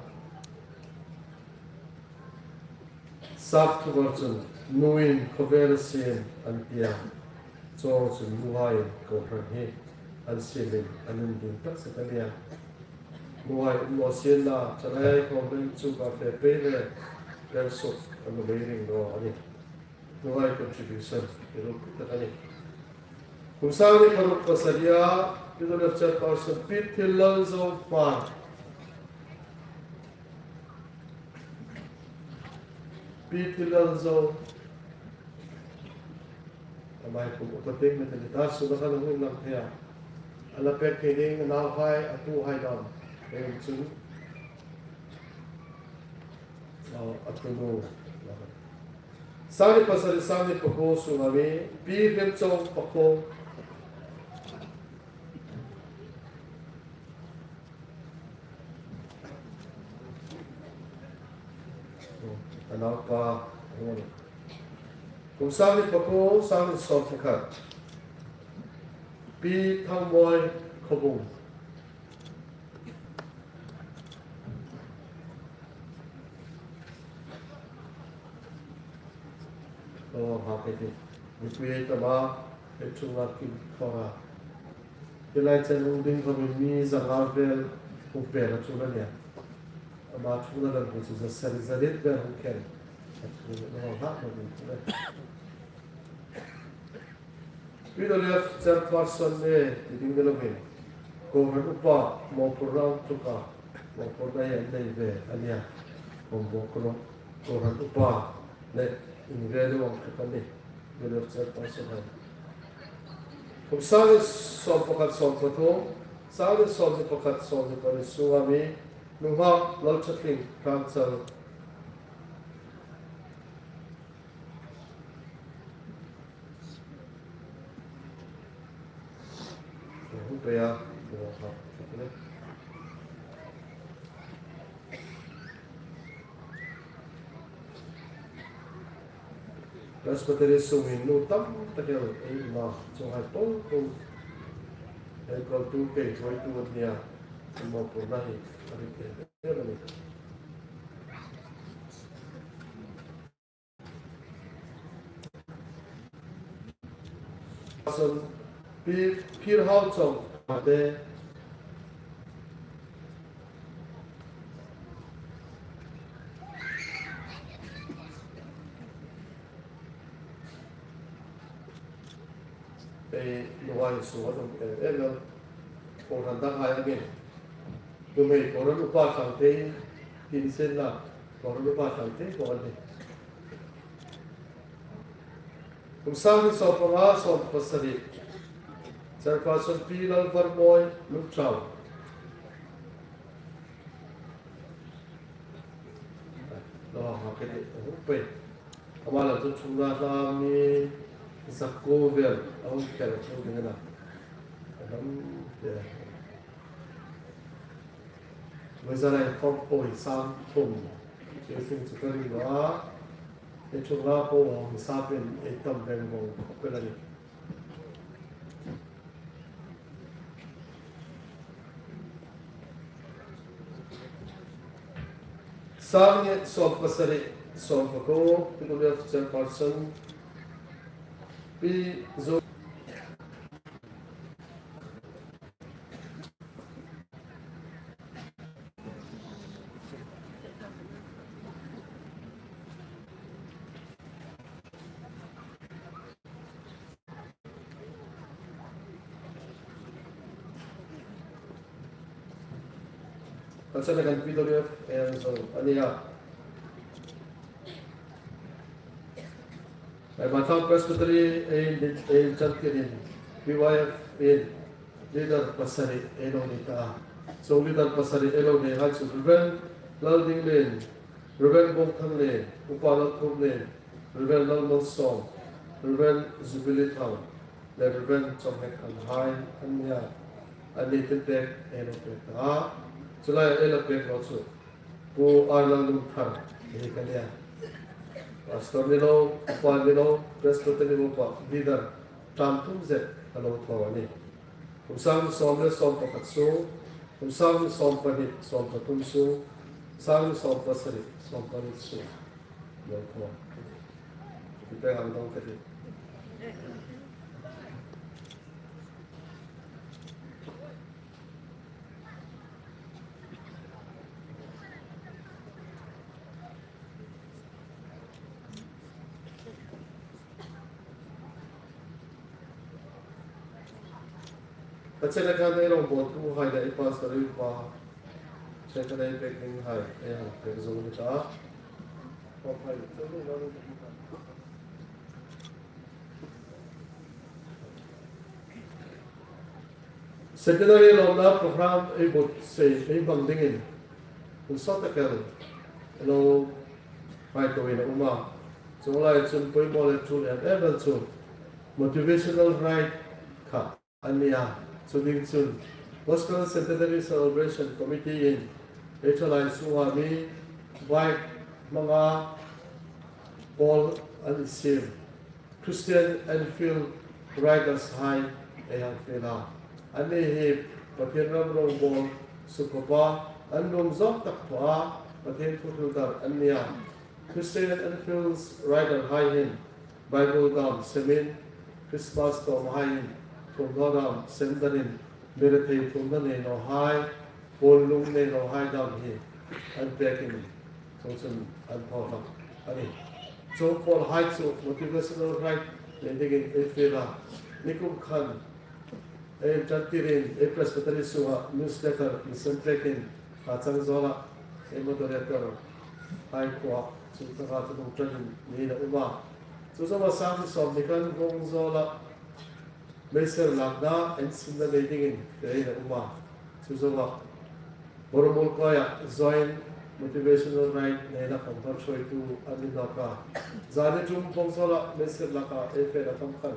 Sap thuvar chun, nuin khawvel a siem an ti a, chuong chun nuhaiin kohran hi an siemin an indin tak zet a nih a. Nuhai um naw sien la, ṭhalai khawm ring chu ka fe pei le, ring suk an lo mei ring naw a nih. Nuhai contribution, i ruk tak a nih. Kum sang hni paruk pasari a, P W F chairperson Pi Thillalzo Hmar. Pi Thillalzo. Amai kum upa ting mi ta ni ta, suna khan hung lang thei a. A la pek thei ding, a nauhai, a tuhai dam. Ei um chun. A, a tunu. Sangni pasari, sangni pakuo sunga mi, Pi Hriemchawng Pakhawng. A naupa, kum sangni pakuo, sangni sawm pakhat. Pi Thangmawi Khawbung. Aw, ha, kei ti. Mipui ei tam a, ei chunga kim khawra. Hi lai chen hung ding khawmin mi zanga vel hung pel a chun a nia. Ama chunga vel hung chu za sari za riet vel hung khen. A chunga vel hung ha, hung ding. P W F chairperson le ti ding ni lovin, kohran upa mawphurna a tuk a, mawphurna hi an nei ve a nia. Khawm mawphurna, kohran upa le in ve lo ang khat a ni, P W F chairperson hai. Kum sangni sawm pakhat, sawm pathum, sangni sawmhni pakhat, sawmhni pariet sunga mi, Nunghak Lalthatling Hrangchal. Presbytery sungin nu tam tak el ei um a, chuonghai po po. Ei kaltu, kei hruoitu an nia, an mawphurna hi a rik el el a nih. Son Pi Phirhauchawng Pate. Ei nuhmei suol um em em lo. Kohran danghai angin. Nuhmei kohran upa tlangte, kin sen la, kohran upa tlangte po an nih. Kum sangni sawm panga, sawm pasari. Chairperson Pi Lalvarmawi Lungchau. Lo, ha, kei ti, a hung pei. Ama la chu chunga hla mi zakuo vel a hung kher chu ding a na. A dam te. Vawisun lai khawm po hi sang thum. Chu sing chu ka ring lo a. Ei chunga po hung sa pin ei tam veng vong khawp el a nih. Sangni sawm pasari, sawm pakuo, P W F chairperson, Pi Zo. Kan sena kan P W F ei zo a nia. Ei Mangthang Presbytery ei, ei chan kinin P Y F in leader pasari ei lo nei ta. So leader pasari ei lo nei hai chu Reverend Laldinglien, Reverend Bawngthanglien, Upa Lalthurlien, Reverend Lalmalsawm, Reverend Jubilee Thang, le Reverend Chawngnek an hai an nia. Anni tin pek ei lo pek ta. Chu lai ei lo pek lo chu Pu Arnal Lungthar hi ka nia. Pastor ni lo, upa ni lo, Presbytery upa, leader, ṭum tum zet a lo thaw a nih. Kum sang sawm le sawm pakhat sung, kum sang sawm pahni, sawm pathum sung, sang sawm pasari, sawm pariet sung. Lo thaw. Ti pek ang dong ka ti. Ka chena khan ei rongbawltuhai le ei pastor ei pa, chena khan ei pek dinghai ei hang pek zo ni ta. Centenary lawmna program ei buotsai, ei hmang dingin, hun sawt tak el ei lo ngaituoin a um a. Chuong lai chun poimaw le tul em em el chu motivational ride kha a nih a. Chu ding chun Gospel Centenary Celebration Committee-in ei thalai sunga mi bike hmanga pawl an siem, Christian Enfield Riders hai ei hang fiel a. Anni hi Pathien ram rongbawlna sukkhawpa, an nuom zawng tak thawa Pathien thu hril dar an nih a. Christian Enfield Rider hai hin Bible dam semin, Christmas tawm hai hin thumna dam sem danin, mi rethei thumna nei naw hai, puon lung nei naw hai dam hi an pekin, chuongchun an thaw hlak a nih. Chu pawl hai chu motivational ride nei dingin ei fiel a. Nikum khan ei ṭan tirin ei Presbytery sunga newsletter mission tracking a chang zawla ei moderator hai khuoa chu taka chu ṭan in ni la um a. Chu zoa sangni sawmhni khan Vawngzawla meisel lakna ensinna nei dingin ei la um a. Chu zoa Boromul kaia joint motivational ride neina khawm hnathruoitu an ni nawk a. Zani ṭum Vawngzawla meisel laka ei fena khawm khan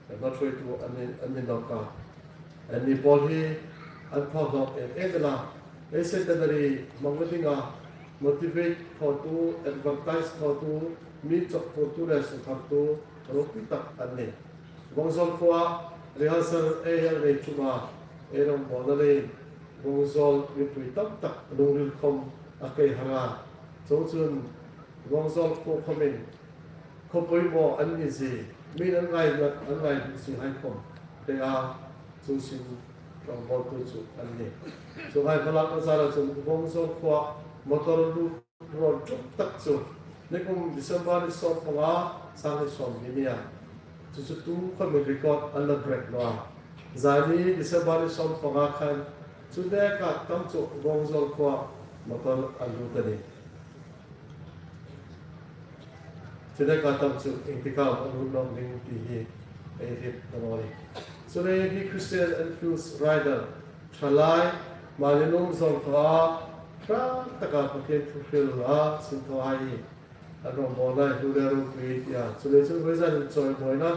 hnathruoitu an ni, an ni nawk a. Anni pawl hi an thaw hlawk em em el a. Ei centenary hmang dinga motivate thawtu, advertise thawtu, mi chawk phurtu le sukhartu ropui tak an nih. Vawngzawl khuoa rehearsal ei hel nei ṭuma ei rongbawlna leiin Vawngzawl mipui tam tak lungril khawm a keihar a. Chuongchun Vawngzawl khuo khawmin khaw poimaw an ni zie, mi'n an ngaina, an ngaina zie hai khawm hre a, chu sin rongbawltu chu an nih. Chuonghai hmalakna zara chun Vawngzawl khuoa motor lut rawn ṭum tak chu nikum December ni sawmpanga, sangni sawmhni nia. Chu chu tu khawmin record an la break naw a. Zani December ni sawmpanga khan chu neka tam chu Vawngzawl khuoa motor an lut a nih. Chu neka tam chu iengtik am a lut nawk ding ti hi ei hriet ta naw a nih. Chuleiin hi Christian Enfield Rider thalai, mani nuom zawng thawa, hrang taka Pathien thu hril a sinthawhai hi an rongbawlna hi hlu le ropui ei ti a. Chuleiin chun vawisun hin chawimawina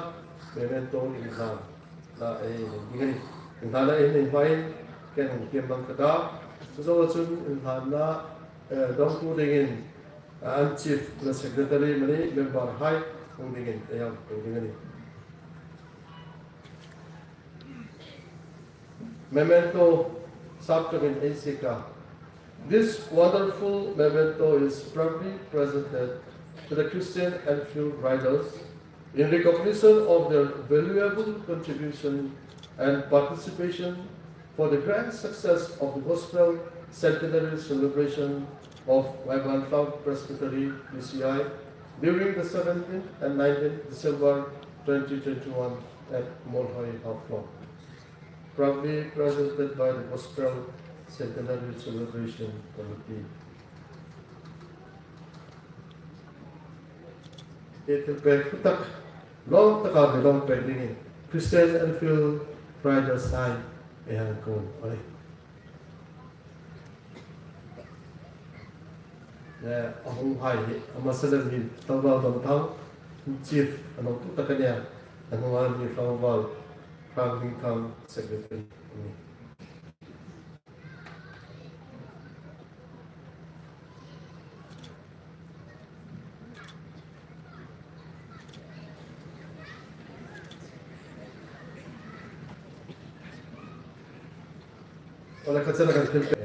memento inhlan la ei nei ding a nih. Inhlanna ei nei hmain ken hung tiem lang ka ta. Chu zoa chun inhlanna, eh, dawngtu dingin, eh, an chief le secretary mani member hai hung dingin ei hang hung ding a nih. Memento sap ṭawngin ei ziek a. This wonderful memento is proudly presented to the Christian Enfield Riders in recognition of their valuable contribution and participation for the grand success of the Gospel Centenary Celebration of Maibanthlang Presbytery, P C I, during the seventeenth and nineteenth December twenty twenty-one at Muolhoi, Haflong. Proudly presented by the Gospel Centenary Celebration Committee. Ei thilpek tak, lawm taka mi lawm pek dingin Christian Enfield Riders hai ei hang ko a nih. Eh, a hung hai hi, a hmasa lem hi, tlangval Dawmthang, chief, a nawtu tak a nia, a hnunga mi tlangval Hranglingthang, secretary a nih. Ole, ka chena kan thil pe.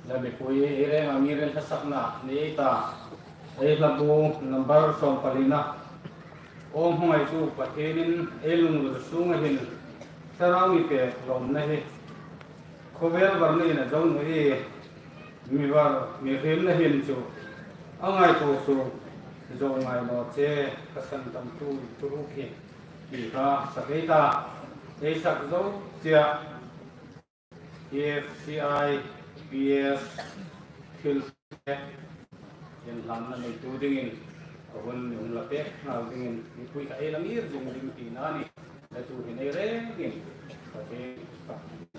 La mipui ei renga mi rengin hlasakna nei ta. Ei hlabu number sawmpalina. Aw hmangai chu Pathienin ei lungril sunga hin thlarau mi pek lawmna hi khawvel varna in a zo naw ie. Mi var, mi hrilna hin chu a ngaituo suok zo ngai naw che, ka sandamtu thuruk hi, ti kha sak ei ta. Ei sak zo che a, F C I, P S, thil inhlanna neitu dingin a hun mi hung la pek nghal dingin mipui kha ei la ngir zing ding tina a nih. Tuhin ei rengin Pathien, Pathien.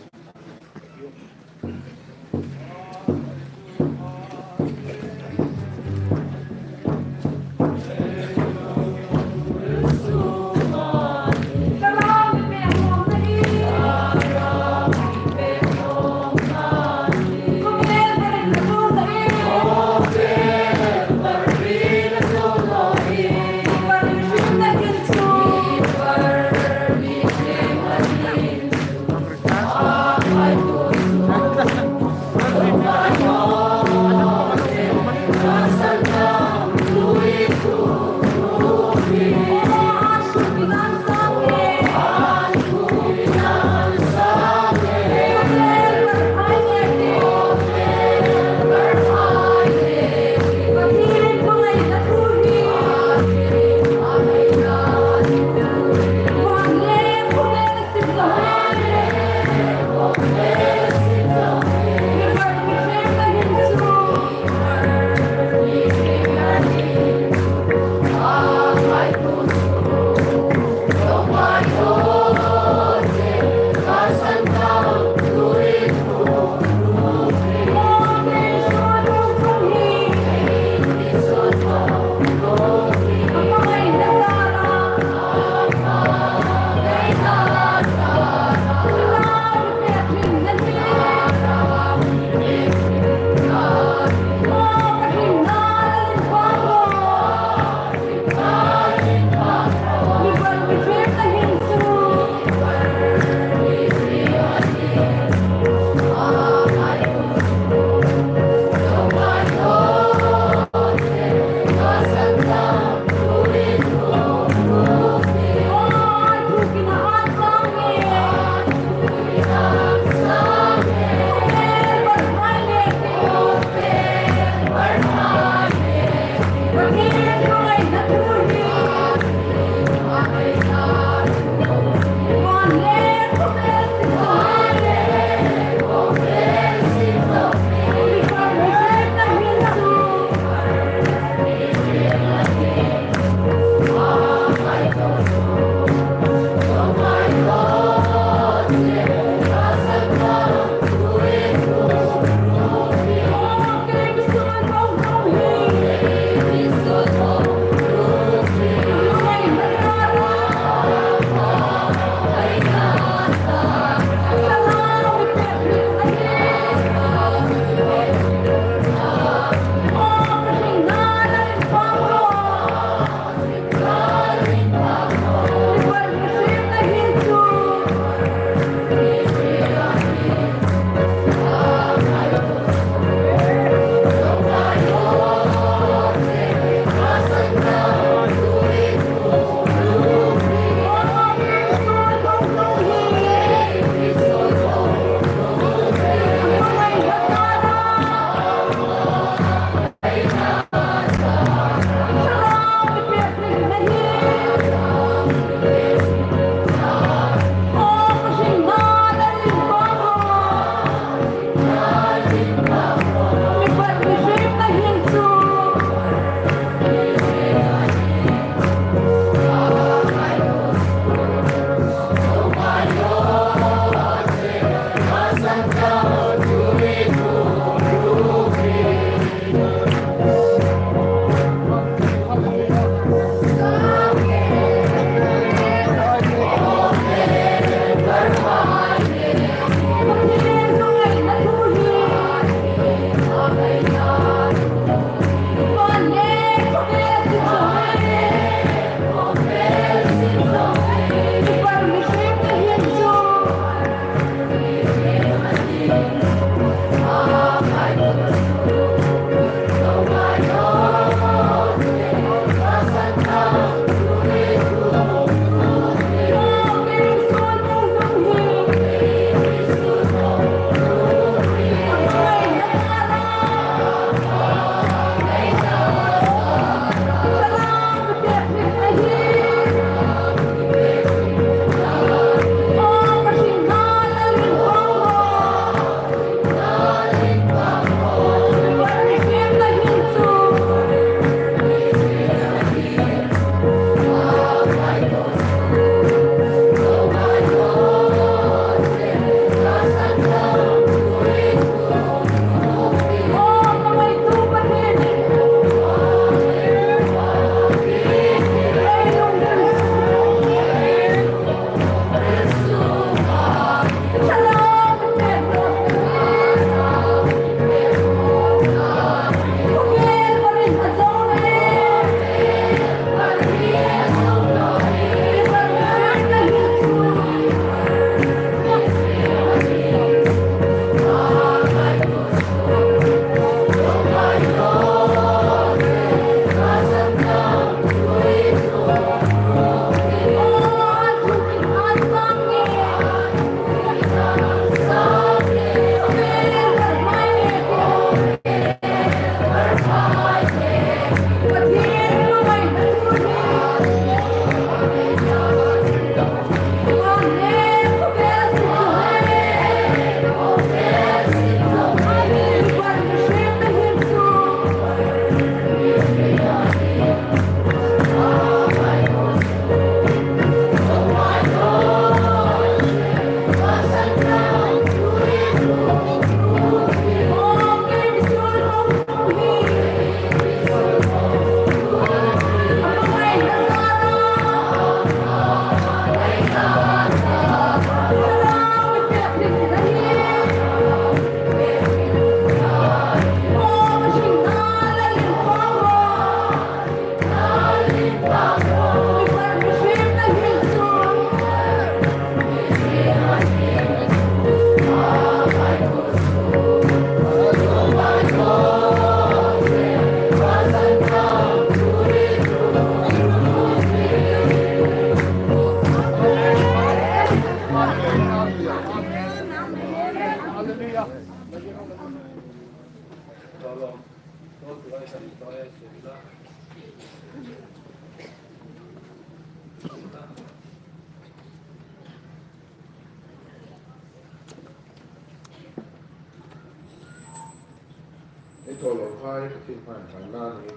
Ei thaw lo hai, Pathien hmain hmaina ni.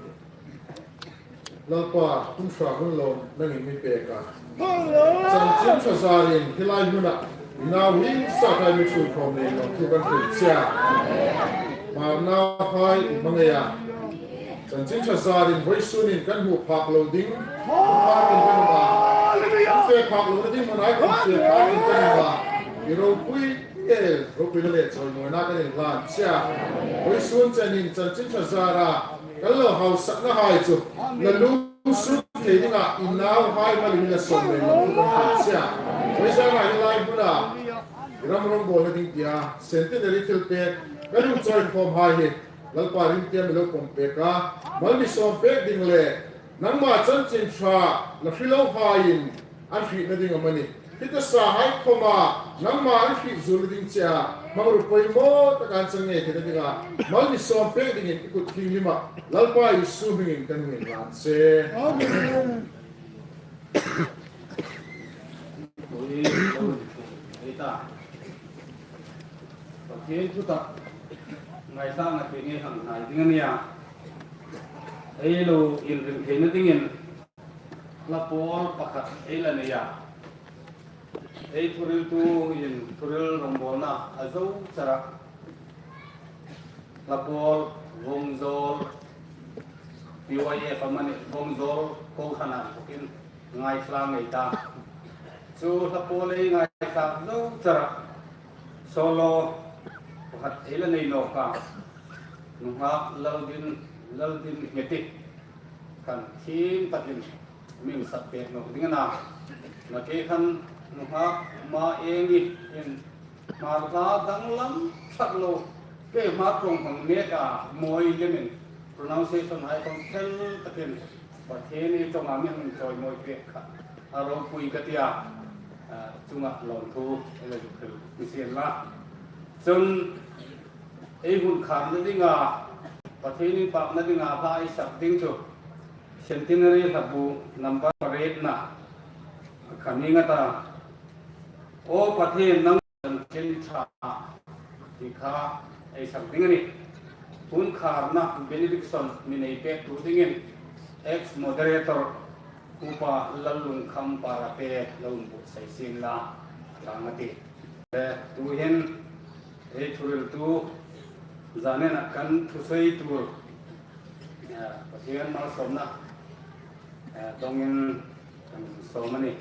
Lalpa, hun hra hun lawm nangin mi pek a. Chanchin ṭha zarin hi lai hmuna i nau hi sa khai mi ṭhuoi khawm nei lawm thu kan hril che a. Hmarnauhai i hmangai a. Chanchin ṭha zarin vawisun in kan hmu phak lo ding. Phak in kan hmu a. Kan fe phak lo ding hmun ai kan fe phak in kan hmu a. I ropui e, ropuina le chawimawina kan inhlan che a. Vawisun chenin chanchin ṭha zara kan lo hausakna hai chu la lungsuk thei dinga i nauhai mal mi la sawm nei lawm thu kan hril che a. Vawisun a hi lai hmuna i ram rawngbawlna ding tia Centenary thilpek kan hung chawi khawm hai hi Lalpa ring tia mi lo pawm pek a, mal mi sawm pek ding le nangma chanchin ṭha la hrilohaiin an hrietna ding amanih, hi ta sahai khawma nangma an hriet zuolna ding che a, hmangruo poimaw taka an chang ngei theina dinga mal mi sawm pek dingin i kut thienghlim a Lalpa Isu hmingin kan hung inhlan che. Amen. Ei ta. Pathien thutak ngaisakna tieng ei hang hnai ding a nih a. Ei lo inring theina dingin hla pawl pakhat ei la nei a. Ei thuhriltu in thuhril rawngbawlna a zo char a. Hla pawl Vawngzawl, P Y F amanih, Vawngzawl kohran a bawkin ngaithla ngei ta. Chu hla pawl ei ngaithlak zo char a. Solo pakhat ei la nei nawk a. Nunghak Laldin, Laldin Ngeti khan thiem takin mi insak pek nawk ding a na. Nakie khan nunghak Maengi in Hmar hla danglam ṭhat lo, kei Hmar ṭawng hmang mek a, mawi lemin pronunciation hai khawm fel takin Pathien ei ṭawnga mi hang chawimawi pek kha a ropui ka tia, a, chunga lawmthu ei la zuk hril ni sien la. Chun ei hun kharna dinga Pathien inpakna dinga hla ei sak ding chu Centenary hlabu number parietna kha ni nga ta. Aw Pathien, nang chanchin ṭha, ti kha ei sak ding a nih. Hun kharna benediction mi nei pektu dingin ex moderator Upa Lallungkham Parate lo inbuotsai sien la, a tang a tih. Eh, tuhin ei thuhriltu zanina kan thusawitu, eh, Pathien malsawmna, eh, dongin kan sawm a nih.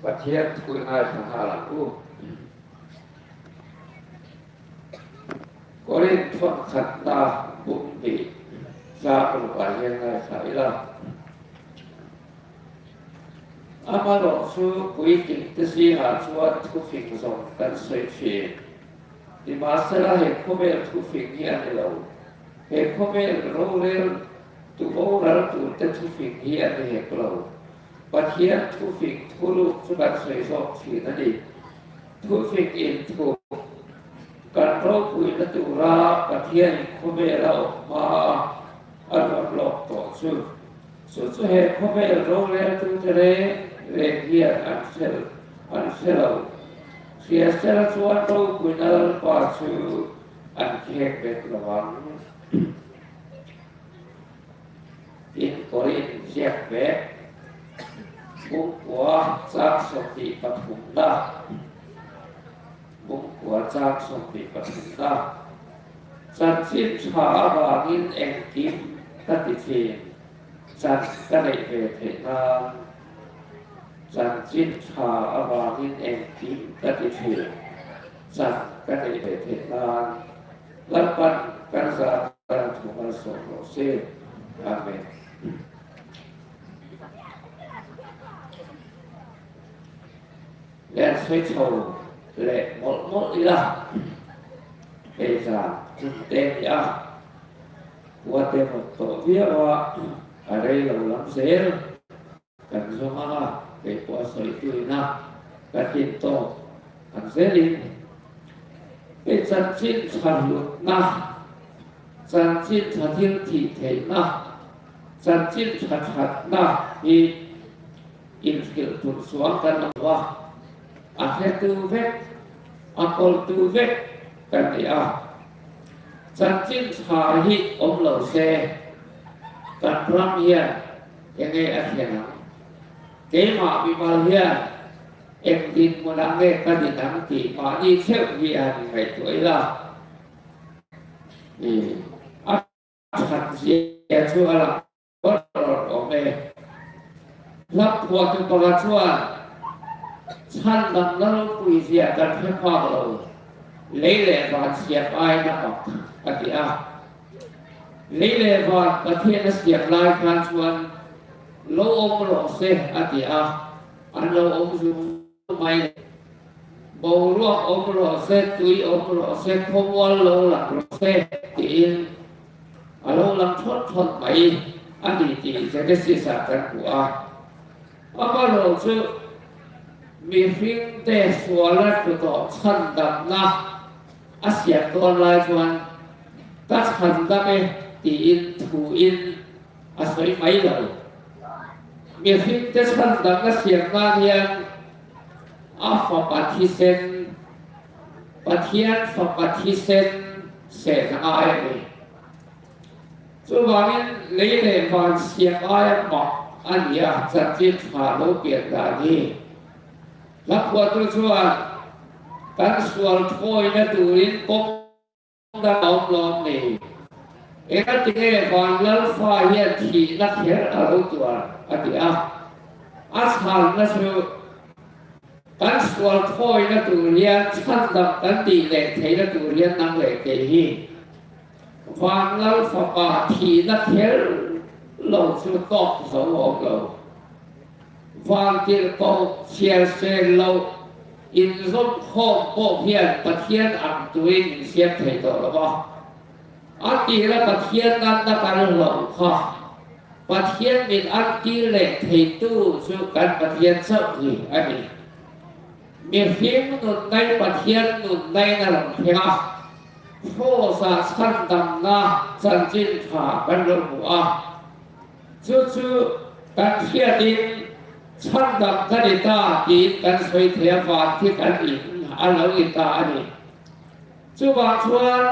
Pathien thu ngaithla hlak u. Korinth thawn khatna bung hni, chang ruk a hieng lai kha i la. Amaherawhchu puitling te zinga chuan thufing zawng kan sawi ṭhin. Nimahsela, he khawvel thufing hi a ni lo. He khawvel rorel tu, boral tur te thufing hi a ni hek lo. Pathian thufing thuruk chu kan sawi zawk ṭhin a ni. Thufing inthup kan ropuina tura Pathianin khawvel a awm hma a rawn lawk tawh chu. Chu chu he khawvel roreltute reng reng hian an hre, an hre lo. Hriat sela chuan ropuina Lalpa chu an khek bet lo ang. In Korinth ziak ve, bung kua chang sawmhnih pathumna, bung kua chang sawmhnih pathumna. Chanchin ṭha avangin engkim ka ti ṭhin, chan ka neih ve theih nan. Chanchin ṭha avangin engkim ka ti ṭhin, chan ka neih ve theih nan. Lalpan kan zât kan thu malsawm rawh se. Amen. Len sawi chho leh mawlh mawlh ila. Hei zan chun te ni a. Kuate mawt tawh viau a, a rei lo lam zel. Kan zawng anga, kei pawh a sawi turin a ka tlin tawk ang zelin, hei chanchin ṭha hlutna, chanchin ṭha thil thih theihna, chanchin ṭha ṭhatna hi inhrilh tum chuang kan awm a. A hretu vek, a kawltu vek kan ni a. Chanchin ṭha hi awm lo se, kan ram hian eng nge a thlen ang? Keimah mimal hian eng dinhmun ang nge ka din ang tih mahni theuh hi a ni ngaihtuah ila. I, a ṭhat zia chu a lang rawt rawt awm e. Hla phuahtu pakhat chuan, chhandamna ropui zia kan hre phak lo, lei leh van siam aiin a mak, a ti a. Lei leh van Pathian a siam lai khan chuan lo awm rawh se, a ti a. An lo awm zung mai. Boruak awm rawh se, tui awm rawh se, khawmual lo lang rawh se, tiin a lo lang thawt thawt mai a ni tih Genesis-ah kan hmu a. Amaherawhchu mihringte sualna tlu tawh chhandamna a siam dawn lai chuan, ka chhandam e, tiin thuin a sawi mai lo. Mihringte chhandamna siam nan hian a fapa thisen, Pathian fapa thisen sehna ngai a ni. Chuvangin lei leh van siam aia mak a ni a, chanchin ṭha lo pian dan hi. Hla phuahtu chuan kan sual thawina turin kawng dang a awm lawm ni. Engati nge van Lalpa hian thihna kher a lo tuar, a ti a. A chhanna chu kan sual thawina tur hian chhandam kan tih leh theihna tur hian nang leh kei hi. Van Lal fapa thihna kher lo chu tawk zo a awm lo. Van tirhkoh chhiar sel lo, inzawm khawm pawh hian Pathian ang turin insiam thei tawh lo va. A tira Pathian natna kan hlau kha, Pathian min an tir leh theitu chu kan Pathian chauh hi a ni. Mihring nunna hi Pathian nunnain a rawn thleng a, Cross-a chhandamna chanchin ṭha kan lo hmu a. Chu chu kan hriatin chhandam ka ni ta tiin kan sawi thei a, van khi kan in a lo ni ta a ni. Chuvang chuan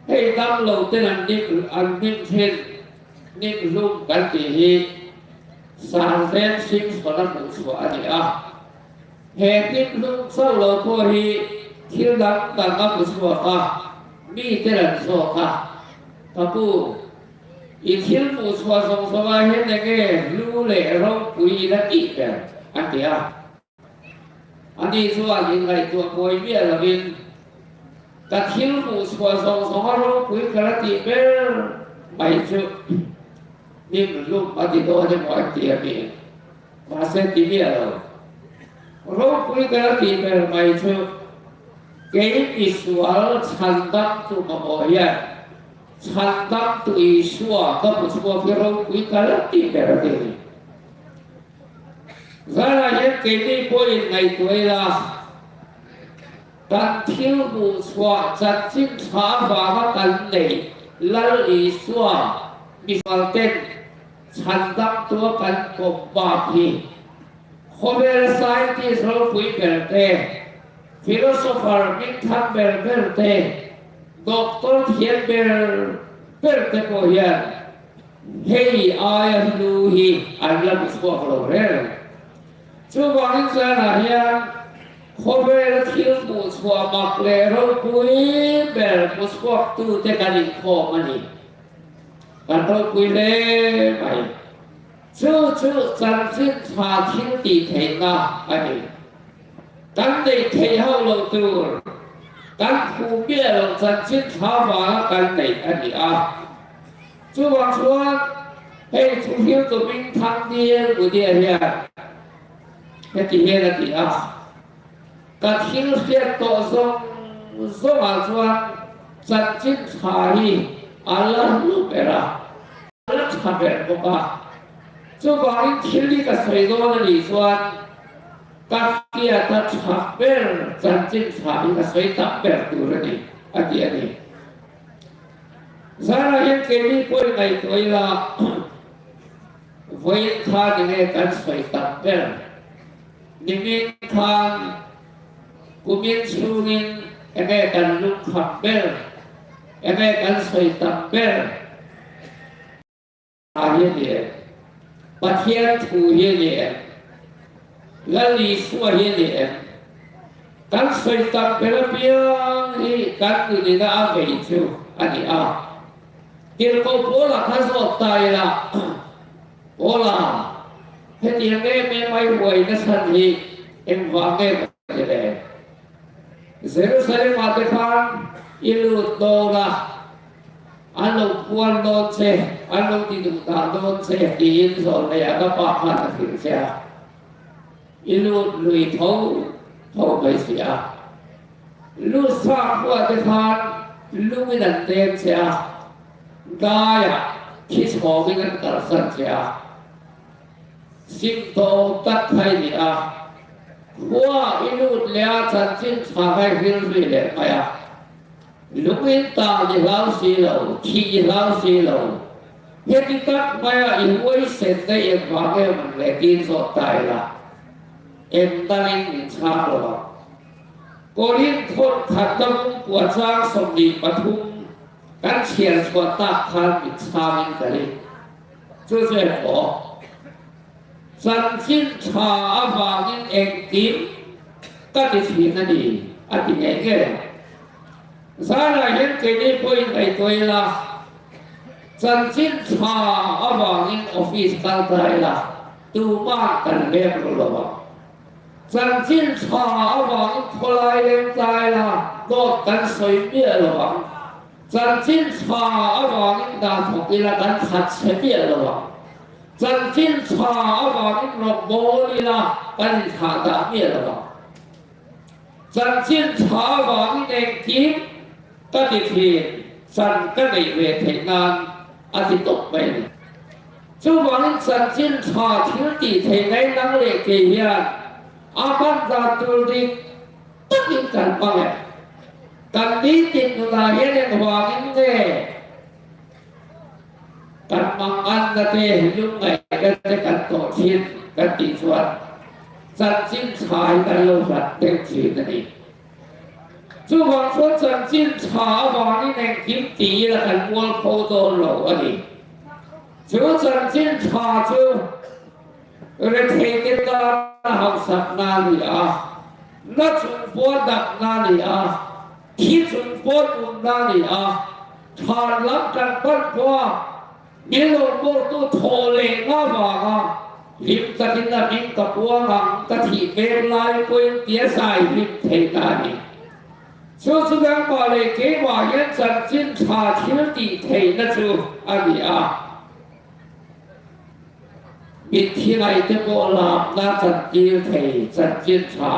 hei damlo ten an nim, an nim ṭhin, nim hlum kan tih hi Sergeant Simpson-a hmuh chhuah a ni a. He nim hlum chauh lo pawh hi thil dang dang a hmu chhuak a, mi ten an zawk a. Ka pu, i thil hmuh chhuah zawng zawng a hian eng nge hlu leh ropui i la tih ber? An ti a. Ani chuan inngaihtuah buai miah lovin, Ka thil hmuh chhuah zawng zawnga ropui ka la tih ber mai chu, hnim lum a ti dawn emaw an ti a mi. Mahse, ti miah lo. Ropui ka la tih ber mai chu, kei misual chhandamtu mamaw hian, chhandamtu Isua ka hmu chhuak hi ropui ka la tih ber a ti a ni. Zanah hian keini pawh inngaihtuah ila, kan thil hmuh chhuah chanchin ṭha avanga kan nei Lal Isua misual ten chhandamtu a kan kawm bak hi, khawvel scientist ropui ber te, philosopher hming thang ber ber te, doctor thiam ber ber te pawh hian hei aia hlu hi an la hmu chhuak lo reng. Chuvangin zanah hian khawvela thil hmuh chhuah mak leh ropui ber hmu chhuaktute kan inkhawm a ni. Kan ropui hle mai. Chu chu chanchin ṭha thil tih theihna a ni. Kan nei thei hauh lo tur, kan hmu miah lo chanchin ṭha vanga kan nei a ni a. Chuvang chuan hei thuhriltu hming thang Dil Mudia hian heti hian a ti a, ka thil hriat tawh zawng zawngah chuan chanchin ṭha hi a la hlu ber a, a la ṭha ber bawk a. Chuvangin thil hi ka sawi dawn a nih chuan, ka hriat a ṭha ber chanchin ṭha hi ka sawi tam ber tur a ni, a ti a ni. Zanah hian keini pawh inngaihtuah ila, vawiin khan enge kan sawi tam ber, nimin khan kumin chhungin enge kan lungkham ber, enge kan sawi tam ber. A hi a ni em? Pathian thu hi a ni em? Lal Isua hi a ni em? Kan sawi tak ber apiang hi kan nunina a vei chu a ni a. Tirhkoh Paula kha zawt ta ila, Paula, hetiang em em a i huaina san hi engvang nge a ni le? Jerusalem-ah te khan i lut dawn a, an lo puan dawn che, an lo ti duh ta dawn che, tiin zawlnei Agapa khan a hril che a. I lut lui tho tho mai si a. Lut sa khua te khan lungin an tem che a. Daiah thi chhawngin an kalsan che a. Sim tawh tak khai ni a. Khua i lut leh a chanchin ṭha khai hril hril leh mai a. Lungin ta ni hlau si lo, thi ni hlau si lo. Heti tak mai a i huaisenna engvang em a ni le tiin zawt ta ila. Engdangin min chhang lo a. Korin thawnkhatna bung kua chang sawmhnih pathum kan chhiar chhuah tak khan min chhangin ka ring. Chu chu em aw? Chanchin ṭha avangin engkim ka ti ṭhin a ni, a ti ngei ngei. Zanah hian keini pawh inngaihtuah ila, chanchin ṭha avangin office kal ta ila, tuman kan leng ru lo a. Chanchin ṭha avangin khawlai leng ta ila, dawt kan sawi miah lo ang. Chanchin ṭha avangin dah thawk ila kan khat chhe miah lo ang. Chanchin ṭha avangin rawngbawl ila kan inthlah dah miah lo ang. Chanchin ṭha avangin engkim ka ti ṭhin, chan ka neih ve theih nan a ti tawp mai a ni. Chuvangin chanchin ṭha thil tih theihna nang leh kei hian a hman dan tur dik takin kan hmang em? Kan nitin nunah hian engvangin nge kan manganna te, lungngaihna te kan tawh ṭhin kan tih chuan chanchin ṭha hi kan lo hlat deuh ṭhin a ni. Chuvang chuan chanchin ṭha avangin engkim ti ila kan mualpho dawn lo a ni. Chu chanchin ṭha chu rethei te tana hausakna a ni a, na chung pawh a dakna a ni a, thi chung pawh a tumna a ni a, ṭhan lam kan pan pawh a, min lo mawrtu thawh lehna avanga hlim takin a hming ka puang ang, ka thih mek lai pawhin tia zai hlim theihna a ni. Chu chu nangma le keima hian chanchin ṭha thil tih theihna chu a ni a. Mitthi ngaite pawh lamna chanchin thei, chanchin ṭha.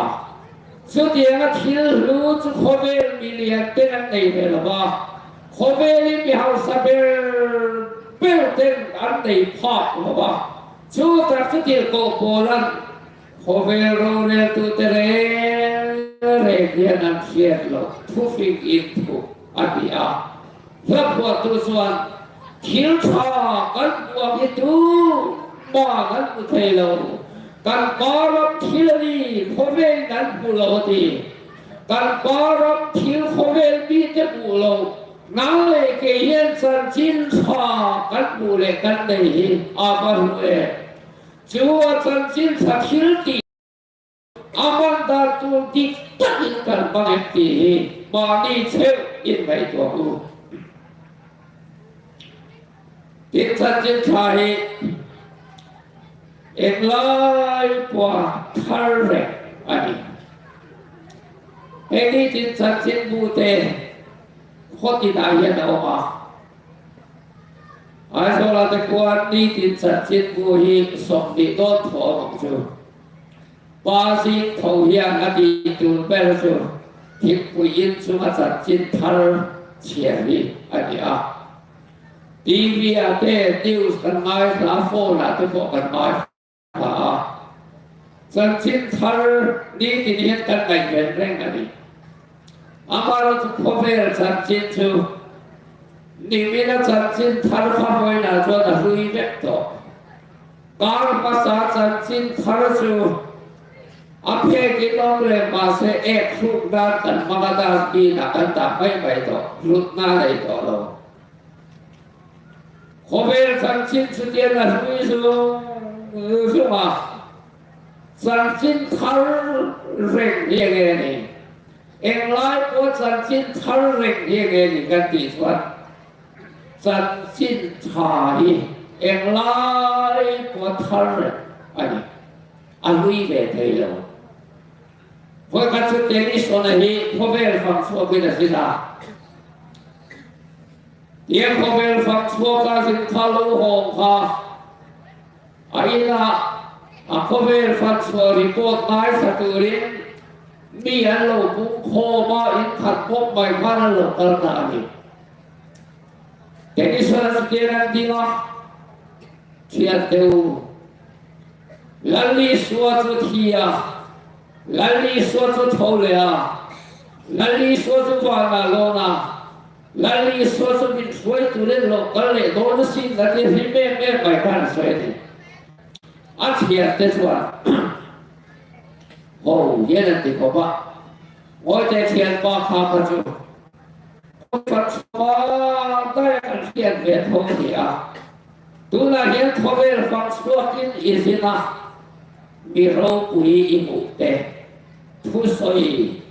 Chutianga thil hlu chu khawvel milian ten an nei ve lo va. Khawvelin mi hausa ber ber ten an nei phak lo va. Chu tak chu tirhkoh pawl an khawvel roreltute reng reng hian an hriat loh thu fing in thu a ti a. Hla phuahtu chuan, "Thil ṭha kan hmuh hi tuman an hmu thei lo. Kan pa ram thil a ni, khawvelin an hmu lo," a ti. Kan pa ram thil khawvel mite hmuh lo. Nang leh kei hian chanchin ṭha kan hmuh leh kan nei hi a va hlu e. Chu a chanchin ṭha thil tih a hman dan tur dik takin kan hmang em tih hi mahni chheuin ngaihtuah u. Tin, chanchin ṭha hi englai pawha thar reng a ni. Hei nitin chanchin bu te khaw tinah hian a awm a. Aizawla te khuan nitin chanchin bu hi sawmhnih dawn thaw a awm chu. Pa zing tho hian a tih tur ber chu thingpui in chunga chanchin thar chhiar hi a ni a. T V-ah te news kan ngaithla, phone-ah te pawh kan ngaithla a. Chanchin thar nitin hian kan ngaih reng reng a ni. Amaherawhchu khawvel chanchin chu nimina chanchin thar kha vawiinah chuan a hlui vek tawh. Kar hmasa chanchin thar chu a phekin awm leh mahse, ek hruk nan kan hmang a, dustbin-ah kan dah mai mai tawh, hlutna nei tawh lo. Khawvel chanchin chu tiang a hlui zung zung a, chanchin thar reng hi eng nge ni? Englai pawh chanchin thar reng hi eng nge ni kan tih chuan, chanchin ṭha hi englai pawh thar reng a ni, a hlui ve thei lo. Vawikhat chu tennis-a hi khawvel fang chhuakin a zin a. Tiang khawvel fang chhuaka zin kha lo hawng kha, a ina a khawvel fang chhuah report ngaithla turin mi an lo pung khawm a, in khat bawk mai khan an lo kal ta a ni. Tennis-a chutiang an ding a. Ṭhiante u, Lal Isua chu thi a, Lal Isua chu tho leh a, Lal Isua chu vanah lawn a, Lal Isua chu min hruaitu le lo kal leh dawn a sin la ti hrim em em mai khan a sawi a ni. A ṭhiante chuan, ho hian an ti khawp a. Ngawite ṭhianpa kha kha chu, Khawvel fang chhuak dai kan hriat ve tho a ni a. Tunah hian khawvel fang chhuakin i zin a, mi ropui i hmuh te, thusawi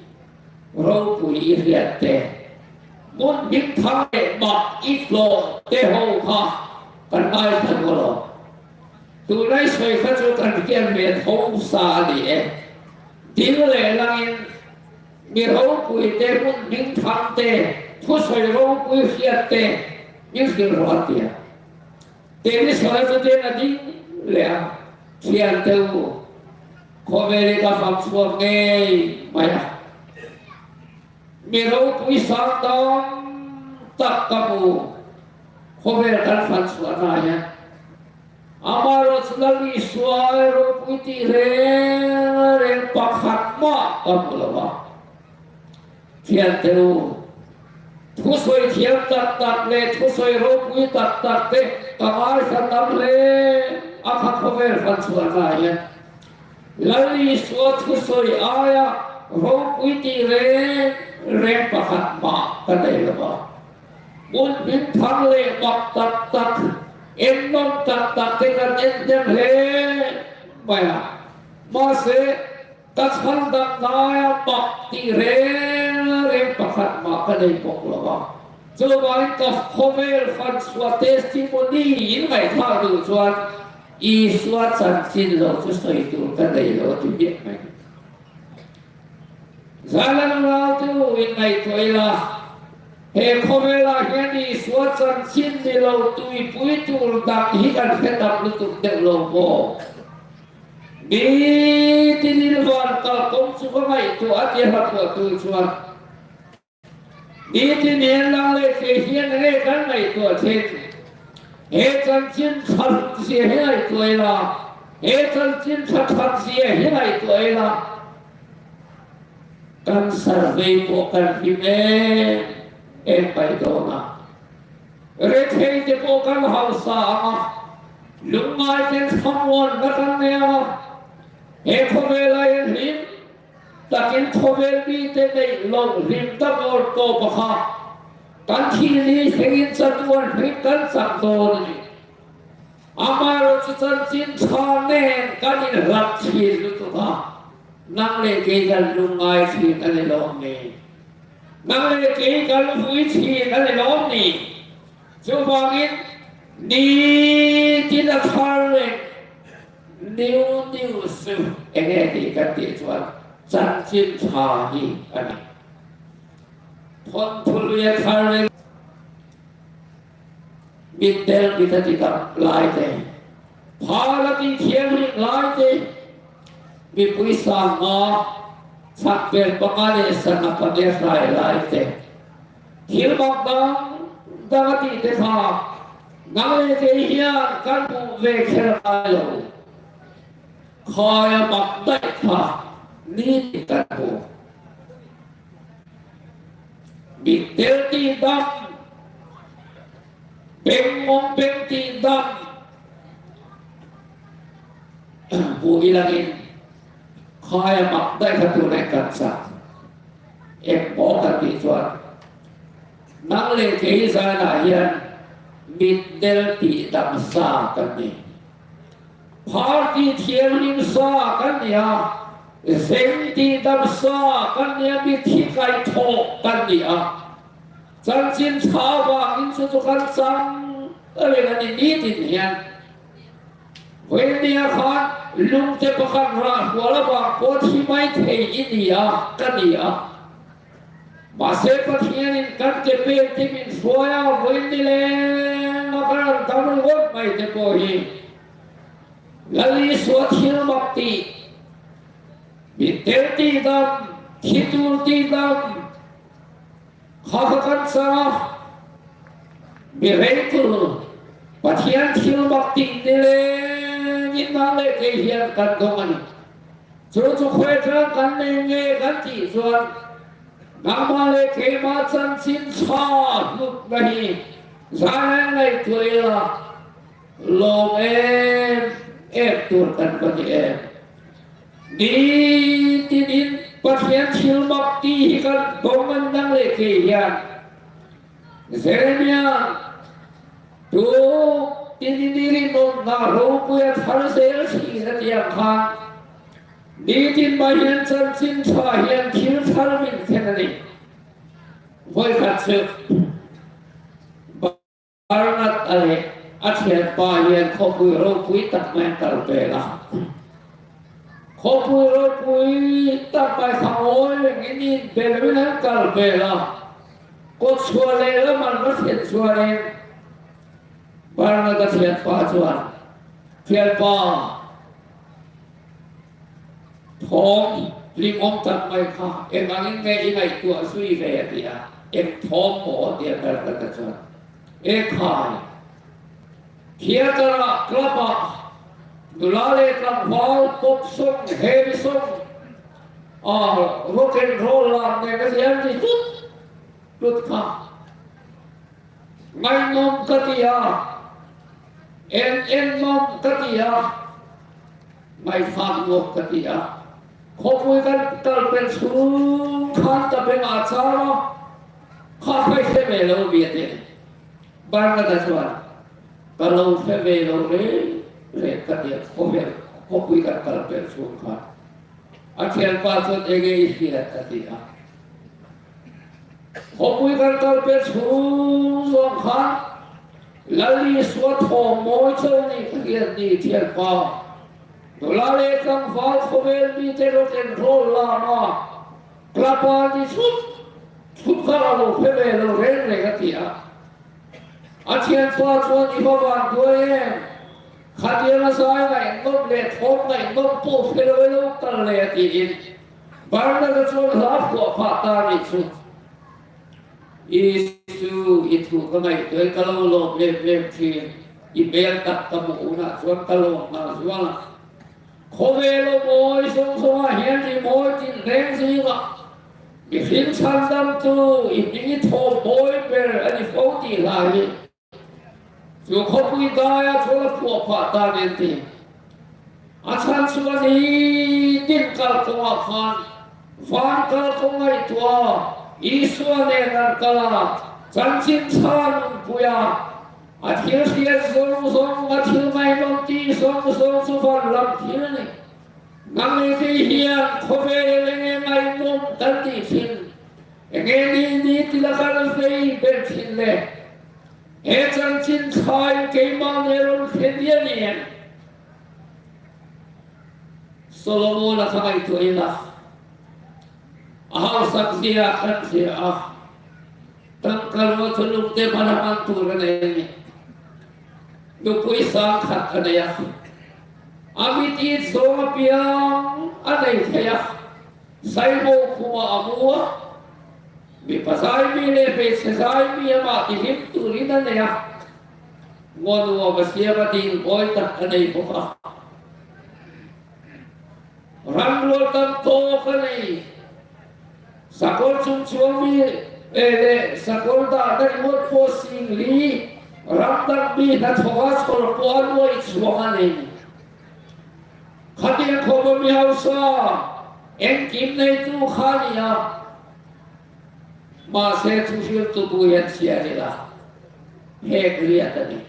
ropui i hriat te, hmun hmingthang leh mak i tlawh te ho kha kan ngaithla naw lo. Tunah i sawi kha chu kan hriat ve tho sa a ni e. Dil leh langin mi ropui te, hmun hmingthang te, thusawi ropui hriat te min hril rawh a ti a. Tennis-a chu tiang a ding leh a, ṭhiante u, khawvel hi ka fang chhuak ngei mai a. Mi ropui sang tam tak ka hmu, khawvel kan fang chhuahna hian. Amaherawhchu Lal Isua ropui tih reng reng pakhat mah ka hmu lo a. Ṭhiante u, thusawi thiam tak tak leh thusawi ropui tak tak te ka ngaithla tam hle a, kha khawvel fang chhuahna hian. Lal Isua thusawi aia ropui tih reng reng pakhat mah ka nei lo a. Hmun hmingthang leh mak tak tak, ennawm tak tak te kan en dem hle mai a. Mahse, ka chhandamna aia mak tih reng reng pakhat mah ka nei bawk lo a. Chuvangin ka khawvel fang chhuah testimony in ngaihthlak duh chuan Isua chanchin lo chu sawi tur ka nei lo ti miah mai. Zan a nau tu in ngaituo ei la. He khawvela hian Isua chanchin ni lo tuipui tur dang hi kan hre tam lutuk deuh lo maw? Ni tinin van kalkawng chu ka ngaihtuah a ti a hla pawh tu chuan. Ni tinin nang le kei hian enge kan ngaihtuah theih? He chanchin ṭha zia hi ngaihtuah ei la. He chanchin ṭha ṭhat zia hi ngaihtuah ei la. Kan survey pawh kan hlim em em pai dawn a. Rethei te pawh kan hausa ang a. Lungngai ten thlamuanna kan nei ang a. He khawvela hian hlim takin khawvel mite neih lo hlim ta bawr tawp a kha. Kan thil ni thlengin chatuan hring kan chang dawn a ni. Amaherawhchu chanchin ṭha nen kan inhlat ṭhin lutuk a. Nang le kei kan lungngai ṭhin a ni lawm ni. Nang le kei kan vui ṭhin a ni lawm ni. Chuvangin ni tin a thar reng. Niu niu su enge ti kan tih chuan chanchin ṭha hi a ni. Thawnthu lui a thar reng. Mitdel mit a ti tak lai te. Phar a ti thianghlim lai te. Mipui sanga chhakpel panga leh sana pahnih a hrai lai te. Thil mak dang dang a ti te kha nang le kei hian kan hmuh ve kher ngai lo. Khaia mak daih kha ni tin kan hmu. Mitdel tih dam, bengmawng beng tih dam. Bu i langin khaia mak daih kha turin kan chak. Engpawh kan tih chuan nang le kei zanah hian mitdel tih dam sa kan ni. Phar tih thianghlim sa kan ni a, zeng tih dam sa kan ni a, mitthi kaihthawh kan ni a. Chanchin ṭha vangin chu chu kan chang reng a ni nitin hian. Vawinia khan lungte pakhat rah hual avang pawh thi mai thei i ni a, ka ni a. Mahse, Pathianin kan ke pek dingin hruai a, vawiin ni lenga kan rawn dam ringawt mai te pawh hi Lal Isua thil mak tih, mitdel tih dam, thi tur tih dam, kha kha kan chang a, mi rei tur Pathian thil mak tih ni lengin nang le kei hian kan dawng a ni. Chu chu khawi aṭang kan nei nge kan tih chuan, nangmah le keimah chanchin ṭha hlutna hi zan a ngaihtuah ila, lawm em em tur kan va ni em. Ni tinin Pathian thil mak tih hi kan dawng a ni nang le kei hian. Jeremia, tu tinin i rinawmna ropuia thar zel ṭhin a tih ang khan, nitin mai hian chanchin ṭha hian thil thar min thlen a ni. Vawi khat chu Barnat a leh a ṭhianpa hian khawpui ropui tak mai an kal vel a. Khawpui ropui tak mai kha ngawi rengin inbel rengin an kal vel a. Kawtchhuah leh lam an va thlen chuanin Barnata ṭhianpa chuan, "Ṭhianpa, thawm hlimawm tak mai kha engangin nge i ngaihtuah zui ve?" a ti a. "Eng thawm maw?" a ti a Barnata chuan. "E khai, theatre-a, club-a, nula leh tlangval, pop song, heavy song, a, rock and roll lam nen a ziah ni tut tut kha ngaihnawm ka ti a, en en nawm ka ti a, ngaifak nawk ka ti a. Khawpui kan kal pel chhung khan ka beng a char a, kha khai hre ve lo mi," a ti. Barnata chuan, "Ka lo hre ve lo reng reng ka ti a, khawvel, khawpui kan kal pel chhung khan." A ṭhianpa chuan, "Enge i hriat?" a ti a. "Khawpui kan kal pel chhung zawng khan Lal Isua thawm mawi chauh ni ka hriat ni, ṭhianpa. Nula leh tlangval, khawvel mite rock and roll lama Hlapa ni chu, chu kha a lo fe ve lo reng reng a ti a. A thianpa chuan, "I va van duai em? Khatianga zai ngaihnawm leh thawm ngaihnawm pawh fe lo, i lo kal le," a tiin. Barnaba chuan hla phuah phah ta ni chu. Isu, i thu ka ngaihtuah, ka lo lawm em em ṭhin. I hmel tak ka hmuh hunah chuan ka lawm nghal zual a. Khawvel mawi zawng zawngah hian ri mawi tin reng zing a. Mihring chhandamtu i hming i thawm mawi ber a ni fo tih hla hi. Chu khawpui daia chuan a phuah phah ta nen ti. A chhan chu a ni tin kalkawngah khan, van kalkawng ngaihtuah a, Isua nen an kal a, chanchin ṭha an pui a, a thil hriat zawng zawng, a thil ngaihnawm ti zawng zawng chu van lam thil a ni. Nang leh kei hian khawvel eng eng ngaihnawm kan tih ṭhin, eng nge ni ni tila kan vei ber ṭhin le? He chanchin ṭhain keimah nen rawn hre dia ni em? Solomona kha ngaihtuah ila, a hausak zia kan hria a. Tangka ruat chu lungte hman a hman tur a nei a ni. Nupui sang khat a nei a. A mit it zawng apiang a nei thei a. Saibo khuma a mu a. Mipa zai mi leh hmeichhe zai mi ama tihlim turin a nei a. Ngawnu a va siam a, dil mawi tak a nei bawk a. Ram rual tam tawk a nei. Sakawr chungchuang mi, eh, leh sakawr dahna ringawt pawh sing li, ram dang mi hnathawka chhawr pawh a nuai chuang a nei. Khatiang khawpa mi hausa, engkim neitu kha a ni a. Mahse, thuhriltu bu hian chhiar ila, phek riat a ni.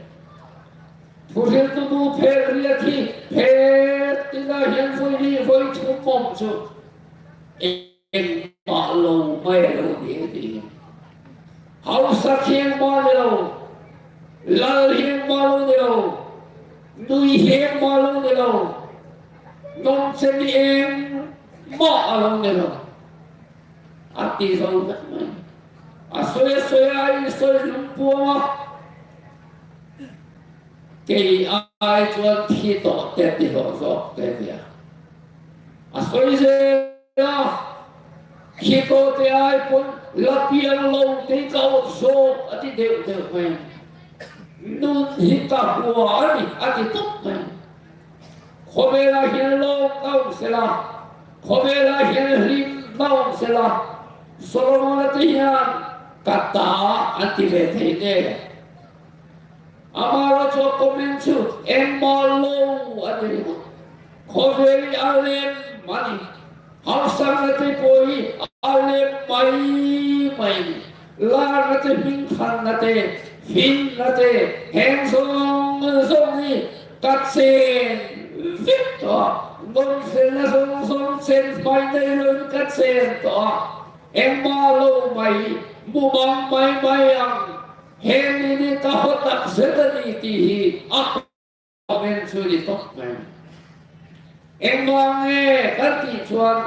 Thuhriltu bu phek riat hi phek tina hian vawi hnih vawi thum awm chu engmah lo mai lo ni a ti. Hausa hi engmah ni lo, lal hi engmah lo ni lo, nui hi engmah lo ni lo, nawmchhe mi engmah a lo ni lo. A ti zo vek mai. A sawi a sawi a, i sawi lungpuang a. Kei ai chuan thi tawh te ti hlawh zawk te nia. A sawi zel a. Thi tawh te ai pawn la piang lo te ka awt zawk a ti deuh deuh mai. Nun hi ka hua a ni a ti tawp mai. Khawvelah hian lawm ta awm sela, khawvelah hian hlim ta awm sela, Solomona te hian ka ta an ti ve thei nge? Amaherawhchu a comment chu engmah lo a ni ringawt. Khawvel hi a lem a ni. Hausakna te pawh hi a lem mai mai. Larna te, hmingthangna te, finna te, heng zawng zawng hi ka chen vek tawh a. Nawmchenna zawng zawng chen hmai nei loin ka chen tawh a. Engmah lo mai, mumal mai mai ang. He ni ni ka haw tak zet a ni tih hi a comment chu ni tawp mai. Engvang nge kan tih chuan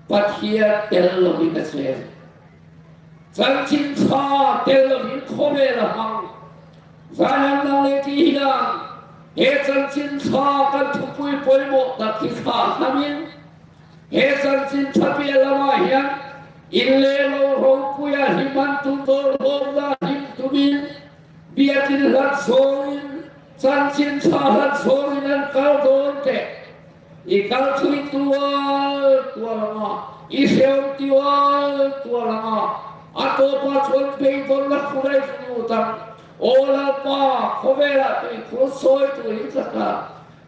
Pathian tel lovin a chen. Chanchin ṭha tel lovin khawvel a hmang. Zan nang le kei hian he chanchin ṭha kan thupui pawimawh tak hi thlak hnamin, he chanchin ṭha piah lamah hian in le lo ropuia hlim an tum, dawr hlawmna hlim tumin, biakin hlat zawngin, chanchin ṭha hlat zawngin an kal dawn teh. I kal thui tual tual ang a, i hreawm tual tual ang a, a tawpa chuan beidawnna khulai lut ang. Aw Lalpa, khawvelah tui khur sawi turin ka ta.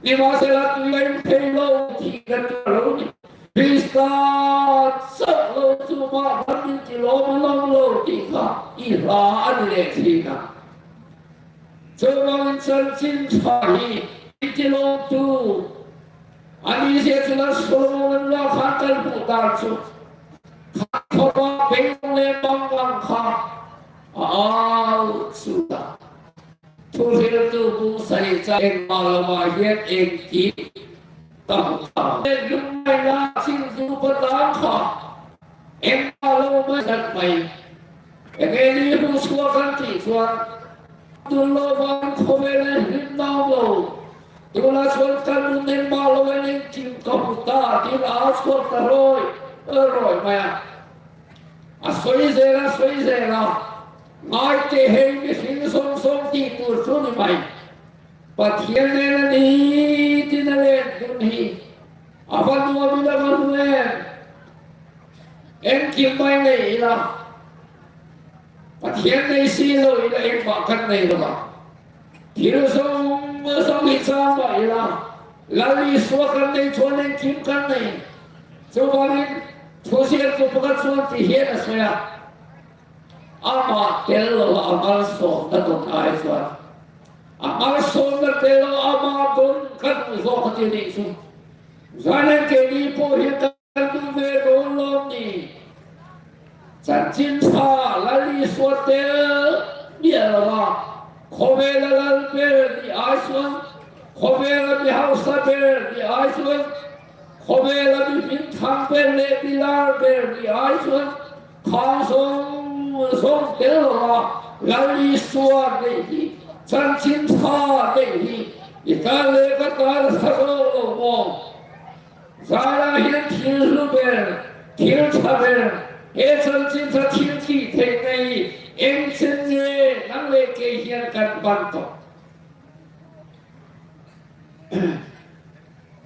Nimahsela, tui a in thei lo tih ka tuar lo ni. Krista chauh lo chu mah dam in ti lawm a nawm lo tih kha i hla a ni leh ṭhin a. Chuvangin chanchin ṭha hi in ti lawmtu a ni zia chu la Solomon la khan kan hmuh dan chu. Kha khawpa beidawng le mangang kha a au chu ta. Thuhriltu bung sari chang engmah lamah hian engkim ka hmu ta. Lungngaina chin dup atan kha Engmah lo mai zat mai. Enge ni hung suok kan ti chuan, tun lo vang khawvel an hlim nau lo. Tuna chuan kan nun engmah lo, an engkim ka hmu ta, tiin a chhuak ta rawi rawi mai a. A sawi zel a, sawi zel a. Ngai te, hei mihring zawng zawng tih tur chu ni mai. Pathian nena ni tina len dun hi a va nuam ila ka hmu em. Engkim mai nei ila. Pathian nei si lo ila engmah kan nei lo a. Thil zawng zawng hi chang mah ila. Lal Isua kan nei chuan engkim kan nei. Chuvangin thuziak tu pakhat chuan ti hian a sawi a. Ama tel lo a, a malsawmna dawn ai chuan. A malsawmna tel lo, ama dawn kan hmu zawk a ti ni chu. Zanin keini pawh hi kan duh ve dawn lawm ni. Chanchin Ṭha Lal Isua tel miah lo a. Khawvela lal ber ni ai chuan, khawvela mi hausa ber ni ai chuan, khawvela mi hmingthang ber leh mi lar ber ni ai chuan, khang zawng zawng tel lo a, Lal Isua nei hi, Chanchin Ṭha nei hi, i kal leh ka kal sa zawk lo maw? Zana hian thil hlu ber, thil ṭha ber, he Chanchin Ṭha thil tih theih nei, eng chen nge nang leh kei hian kan hman tawh?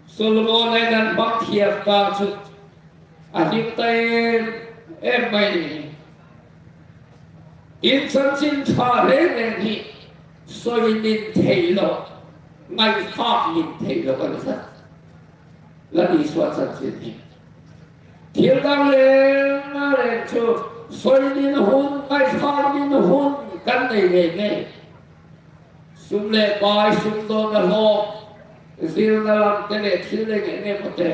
Solomon-in an hmang thiam ta chu a hlim ta em em mai ni. In Chanchin Ṭha reng reng hi sawi nin theih lo, ngaithlak nin theih lo a ni kha. Lal Isua chanchin hi thil dang reng reng chu sawi nin hun, ngaithlak nin hun kan nei ngei ngei. Sum le pai, sumdawnna hlawk, zirna lam te leh thil leng em em te.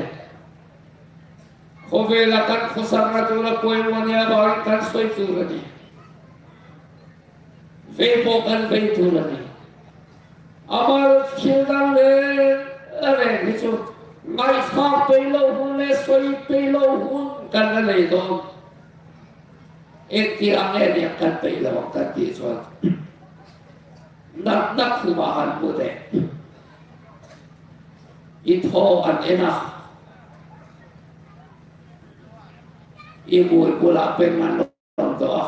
Khawvela kan khawsakna tura pawimawh nia vangin kan sawi tur a ni. Vei pawh kan vei tur a ni. Amaherawhchu thil dang reng reng hi chu ngaithlak pei lo hun le sawi pei lo hun kan la nei dawn. Engtin ang nge ni ang kan peih lo ang kan tih chuan, natna khuma han hmu teh. I thaw an en a, i mul bulah peng an awm tawh a,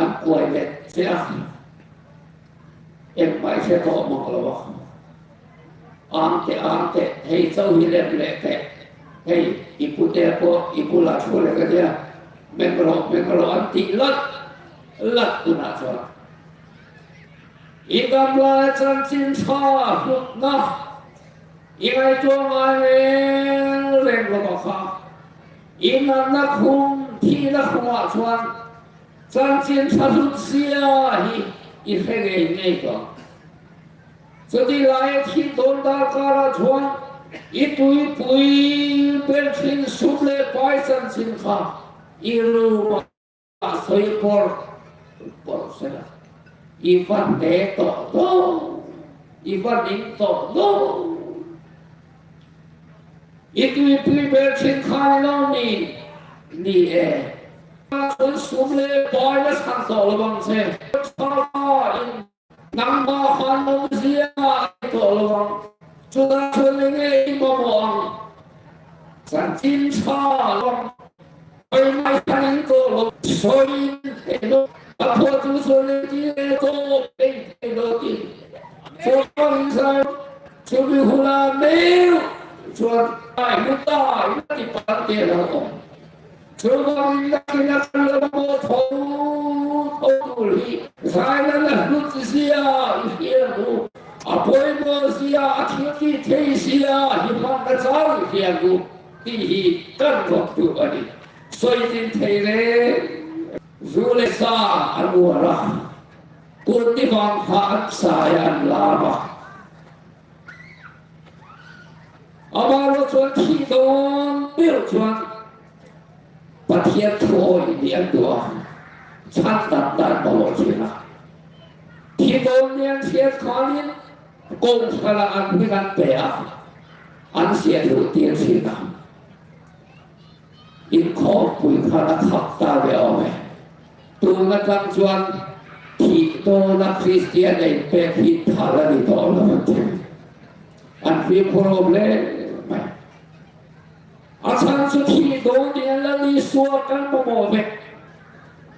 an kuai let che a, engmah i hre tawh mang lo a. Ang te, ang te, hei chau hi lem leh teh. Hei, i pu te pawh i bula thu leh ka tia, meng rawh, meng rawh an tih lat lat tunah chuan, i gamla Chanchin Ṭha hlutna i ngaihtuah ngai reng reng lo kha. I natna khum, thihna khumah chuan Chanchin Ṭha hlut zia hi i hre ngei ngei tawh. Chuti lai thih dawn darkar a chuan i tuipui ber ṭhin sum le pai chanchin kha i room-ah sawi pawr pawr sela, i va hne tawh dawn, i va ning tawh dawn. I tuipui ber ṭhin kha ni lo ni, ni e. Chuan sum le pai la chhan tawh lo vang che. Ṭha in nangma khan awm zia i tawh lo vang. Chuta chuan enge i mamawh ang? Chanchin Ṭha lo vang. Oi mai khan in tawh lo. Sawi in thei lo. A phuahtu chuan ei ti e tawh, ei thei lo ti. Chuan in zai. Chumi huna meu chuan ai hnu ta in ti pan te lo awm. Chuvangin nakinah kan lo maw tho, tho tur hi zainana hlut zia i hriat u, a pawimawh zia, a thil tih theih zia hi hmanna chau i hriat u tih hi kan rawk duh a ni. Sawi nin thei le, zu le sa an uar a, kut ni vang kha an sai an lam a. Amaherawhchu an thih dawn ber chuan Pathian thu awi ni an duh a, chhan dan dan maw lo ṭhin a. Thi dawn ni an hriat khanin kawng hrana an hming an pe a, an siat hlu tir ṭhin a. Inkhawmpui khan a khap ta ve awm e. Tuna tang chuan thih dawna Kristian ei pek hi thal a ni dawn lo a ti. An fimkhur awm hle mai. A chhan chu thih dawn ni an la ni suak kan mamawh ve.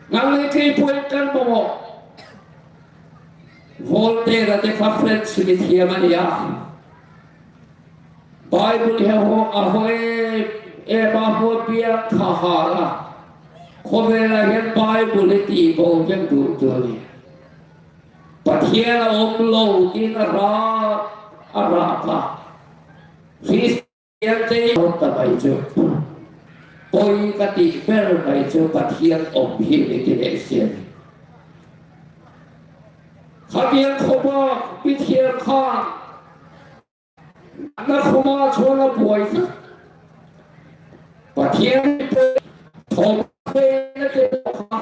Nang leh kei pawhin kan mamawh. Voltaire-a te kha French mi thiam a ni a. Bible hi a haw, a haw em em a, haw piang kha har a. Khawvela hian Bible hi tih bo vek duh tur a ni. Pathian a awm lo tiin a rak, a rak a. Kristian te awm ta mai chu. Pawi ka tih ber mai chu Pathian awm hi ni ti leh si a ni. Khatiang khawpa mi thiam khan na khuma chuan a buai kha. Pathian thawm peina te pawh kha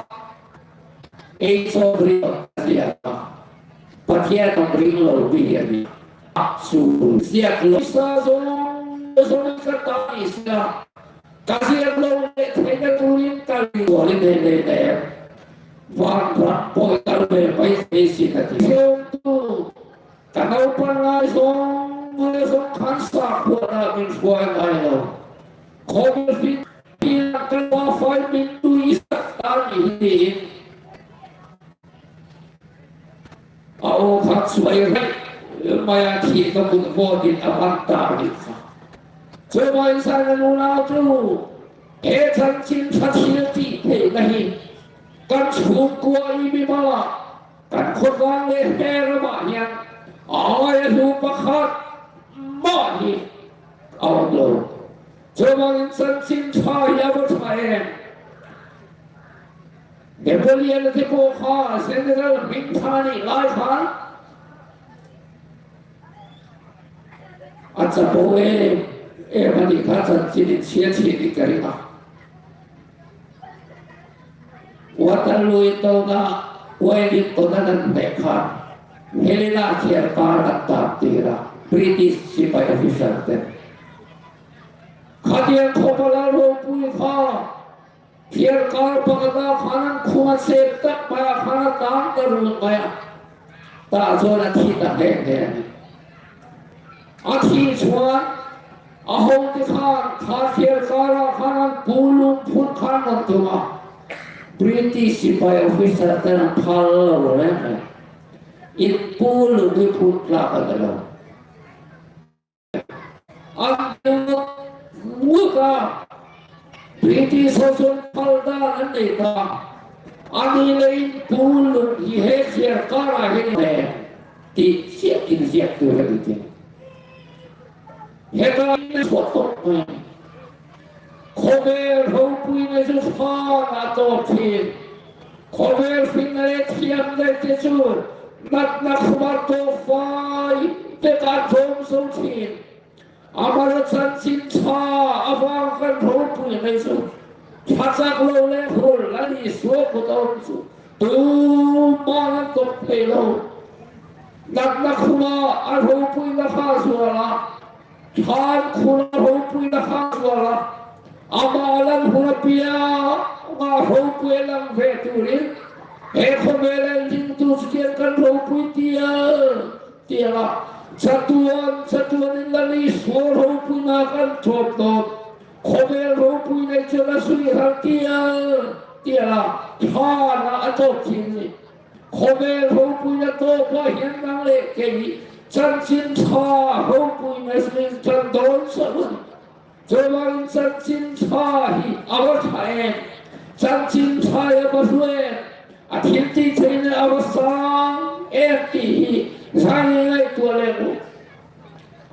ei chaw ring a tia. Pathian awm ring lo mi a ni. Chu ziak lo sa zawng zawng ka ta ni sia. Ka ziak lo leh theihna turin ka ring lo ni nei nei nei. Van ram pawh ka lo ve mai thei si ka ti. Ka naupan ngai zawng ngai zawng khan sakhuana min hruai ngai lo. Khawvel fintin kan pa fai min tui sak ta ni hi tiin. A aw kha chuai rei mai a, thih ka hmun vawtin a man ta ni kha. Chuvangin Simon unau chu he chanchin ṭha thil tih theihna hi kan chhungkua i mimal a, kan khawtlang leh he ramah hian a ngai a hlu pakhat mah hi a awm lo. Chuvangin chanchin ṭha hi a va ṭha em. Napoleon te pawh kha General hming ṭha nih lai khan a chapo em em a ni kha, chanchin inchhia ṭhin in ka ring a. Waterloo-in dona, Wellington-a an hmeh khan Helena thiar kar an tan tir a, British sipai officer te. Khatiang khawpa lal ropui kha thiar kar pakhat a khan an khum a sep tak mai a khan a tang ta rut mai a. Tah chuan a thi ta hle hle a ni. A thi chuan a ho te khan kha thiar kara khan an pu lung phun khan an tum a. British sipai officer ten an phal lo reng reng. In pu lung hi phun tlak a ni lo. An lut lut a. British ho chuan phal dan an nei ta. A ni leiin pu lung hi he thiar kara hi ni tih ziak in ziak tur a ni tih. Heta in chhuah tawk mai. Khawvel ropuina chu thlana a tawp ṭhin. Khawvel finna leh thiamna te chu natna khuma tawp fai te kan tlawm zo ṭhin. Amaherawhchu chanchin ṭha avang kan ropui mai chu ṭha chak lo leh hul a ni suok kut a awm chu tuman an tawp thei lo. Natna khuma a ropuina kha zual a, ṭhan khuma ropuina kha zual a, ama lan huna pia nga ropui a lang ve turin he khawvel a inringtu chutiang kan ropui tia. Tia la, chatuan, chatuan in la ni sual ropuina kan tawp tawp. Khawvel ropuina chu la sui hal tia. Tia la, thlana a tawp ṭhin ni. Khawvel ropuina tawpa hian nang leh kei chanchin ṭha ropuina sin kan dawn sa lo. Chuvangin chanchin ṭha hi a va ṭha em. Chanchin ṭha hi a va hlu em. A thil tih theihna a va sang em tih hi zan hi ngaihtuah leh u.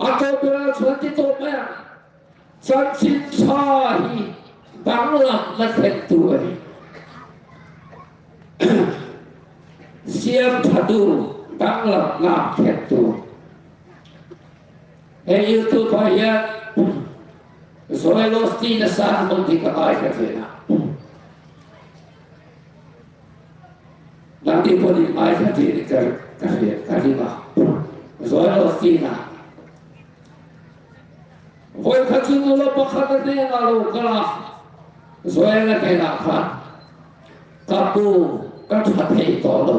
A tawp bera chuan ti tawp mai a. Chanchin ṭha hi danglamna thlentu a ni. Siamṭhatu danglamna thlentu. He YouTube-ah hian Joel Osteen-a sermon hi ka ngaithla ṭhin a. Nangni pawhin ngaithla ṭhin ka, ka hria, ka ring a. Joel Osteen-a. Vawi khat chu nula pakhat a hnenah lo kal a. Joel-a kena khan, ka pu, ka ṭha thei tawh lo.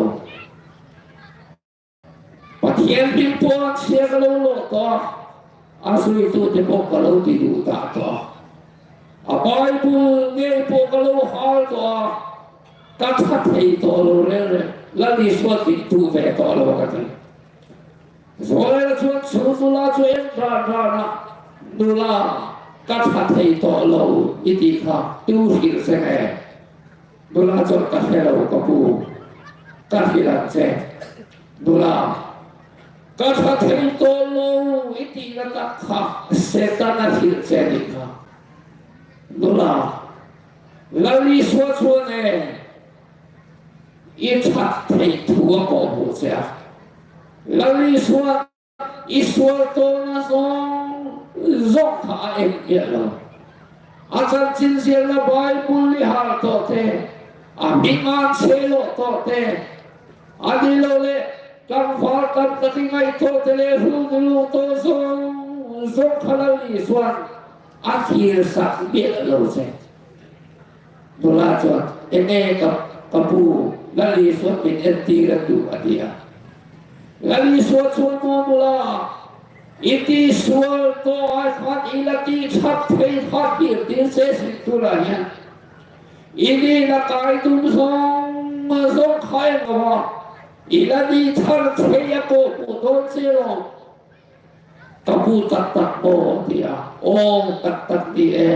Pathian hming puon sia ka lo lo tawh. A zuitu te pawh ka lo ti duh ta tawh. A Bible ngei pawh ka lo hal tawh. Ka ṭha thei tawh lo reng reng. Lal Isua ti tu ve tawh lo ka ti. Joel chuan chu nula chu en ran ran a, nula, ka ṭha thei tawh lo i ti kha, tu hril che nge. Nula chuan ka hre lo ka pu, ka hrilh ang che. Nula, ka ṭha thei tawh lo i tihna tak kha, Setana hrilh che a ni kha. Nula, Lal Isua chuan e, i ṭhat theih thu a kawhhmuh che a. Lal Isua i sual tawhna zawng zawng kha a en miah lo. A chanchin ziakna Bible i hal tawh te, a hming an chhe lo tawh te, a ni lo le, tlangval tam tak i ngaihtuah te le, hruk hruk tawh zawng zawng kha Lal Isuan a thlir sak miah lo che. Nula chuan, enge ka, ka pu, Lal Isuan min entir a duh a ti a. Lal Isua chuan maw nula, i ti sual tawh ai khan i la ti ṭhat thei kha hriltir che sin tura hian. I nina kai tum zawng zawng kha engemaw i la ni thar thei a kawhhmuh dawn che lo. Ka pu tak tak maw ti a, aw tak tak ni e.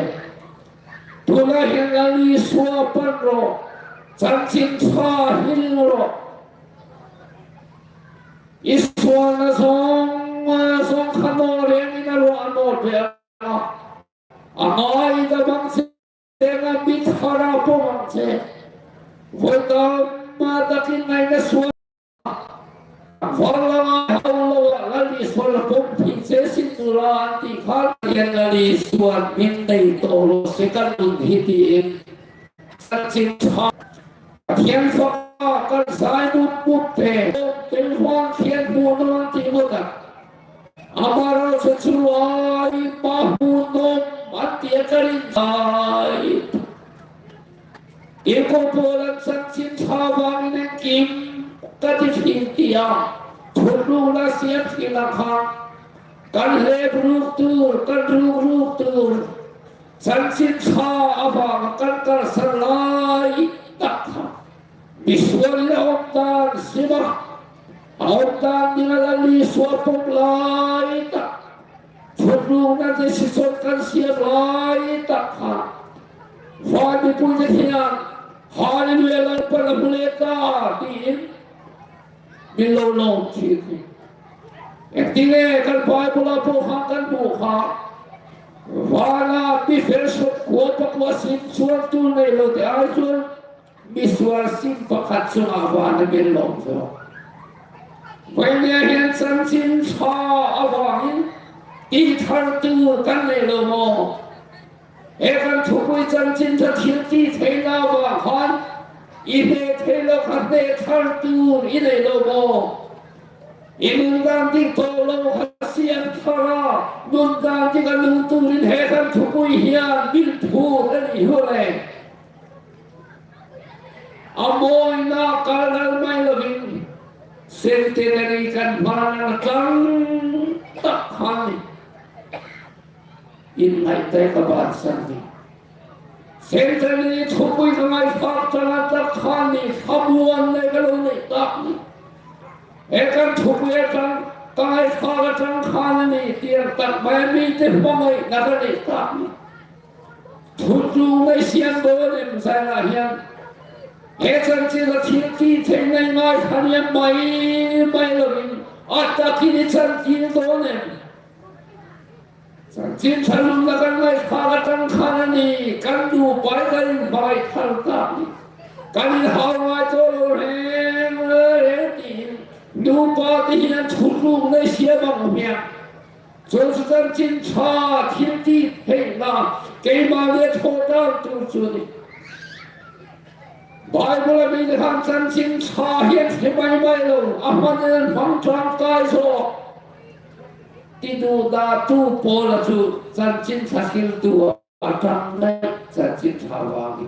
Tunah hian Lal Isua pan rawh, chanchin ṭha hril rawh. I sualna zawng zawng kha nawl rengin a ruah a nawl ve a. A ngai dam ang che, a mi thara pawm ang che. Vawi tam takin ngaina sual. Vanlanga hau lo a, Lal Isua la pawm thei che sin tura an tih khan hian Lal Isuan min nei tawh lo se kan nun hi tiin. Chanchin ṭha. Pathian fa kan zai mup mup te, te huang thian hmu nawn ti mut a. Amaherawhchu chu ai pa hmu nawm an ti a ka rin zai. I ko pawl an chanchin ṭha vangin engkim ka ti ṭhin ti a. Thutlukna siam ṭhin a kha. Kan hlep ruk tur, kan ruk ruk tur. Chanchin ṭha avanga kan kalsan lai tak kha. Misualin a awm dan sim a. A awm dan dinga Lal Isua pawm lai tak. Thutlukna decision kan siam lai tak kha. Van mipui te hian, Hallelujah, Lalpan a hmu leh ta, tiin min lo lawm ṭhin hi. Engtin nge kan Bible-a pawh kha kan hmu kha. Vana mi fel sawmkua pakua sim chuan tul nei lo te ai chuan misual sim pakhat chungah vana min lawm zawk. Vawinia hian chanchin ṭha avangin ti thar tur kan nei lo maw? He kan thupui chanchin ṭha thil ti theina avang khan i hne thei lo kha hne thar tur i nei lo maw? I nun dan dik tawh lo kha siam thar a, nun dan dik a nun turin he kan thupui hian min phur a nih hu le. A mawina kal dal mai lovin, centenary kan hmang a tlang tak khan ni. Inngaihtuah ka bansan ni. Centenary thupui ka ngaifak tlang a tak khan ni, khamuan nei ka lo nei tak ni. He kan thupui a tlang, ka ngaifak a tlang khan a ni, tiang tak mai mi te hmangaihna ka nei tak ni. Thutlukna i siam dawn em zainah hian, he chanchin a thil ti theina i ngai khan hian mai mai lovin, a takin i chantir dawn em? Chanchin ṭha lutna kan ngaifak a tang khan a ni, kan nupa kan inhmangaih thar tak ni. Kan inhau ngai tawh lo reng reng tiin, nupa te hian thutlukna i siam ang hian. Chu chu chanchin ṭha thil ti theihna keimahni a thaw dan tur chu a ni. Bible-a mi te khan chanchin ṭha hian hre mai mai lo, a hman in an hmang ṭangkai zawk. Ti duhdatu pawla chu chanchin ṭha hriltu a ṭang daih Chanchin Ṭha vang hi.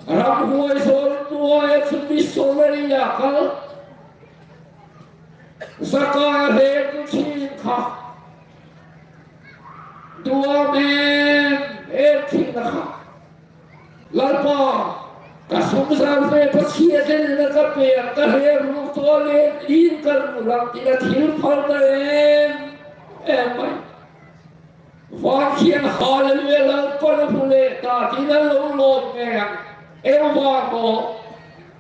Ramhuai sawl nuai chu missionary a kal. Zakai a hre tu chin kha. Duam em em thina kha. Lalpa, ka sum zan fe Pathien hnena ka pe, ka hre ru to le, in ka ru lang tina thil phal ta em em mai. Van hian hallelujah Lalpan a hmu leh ta tina lo lawm ngei ang. Eva maw?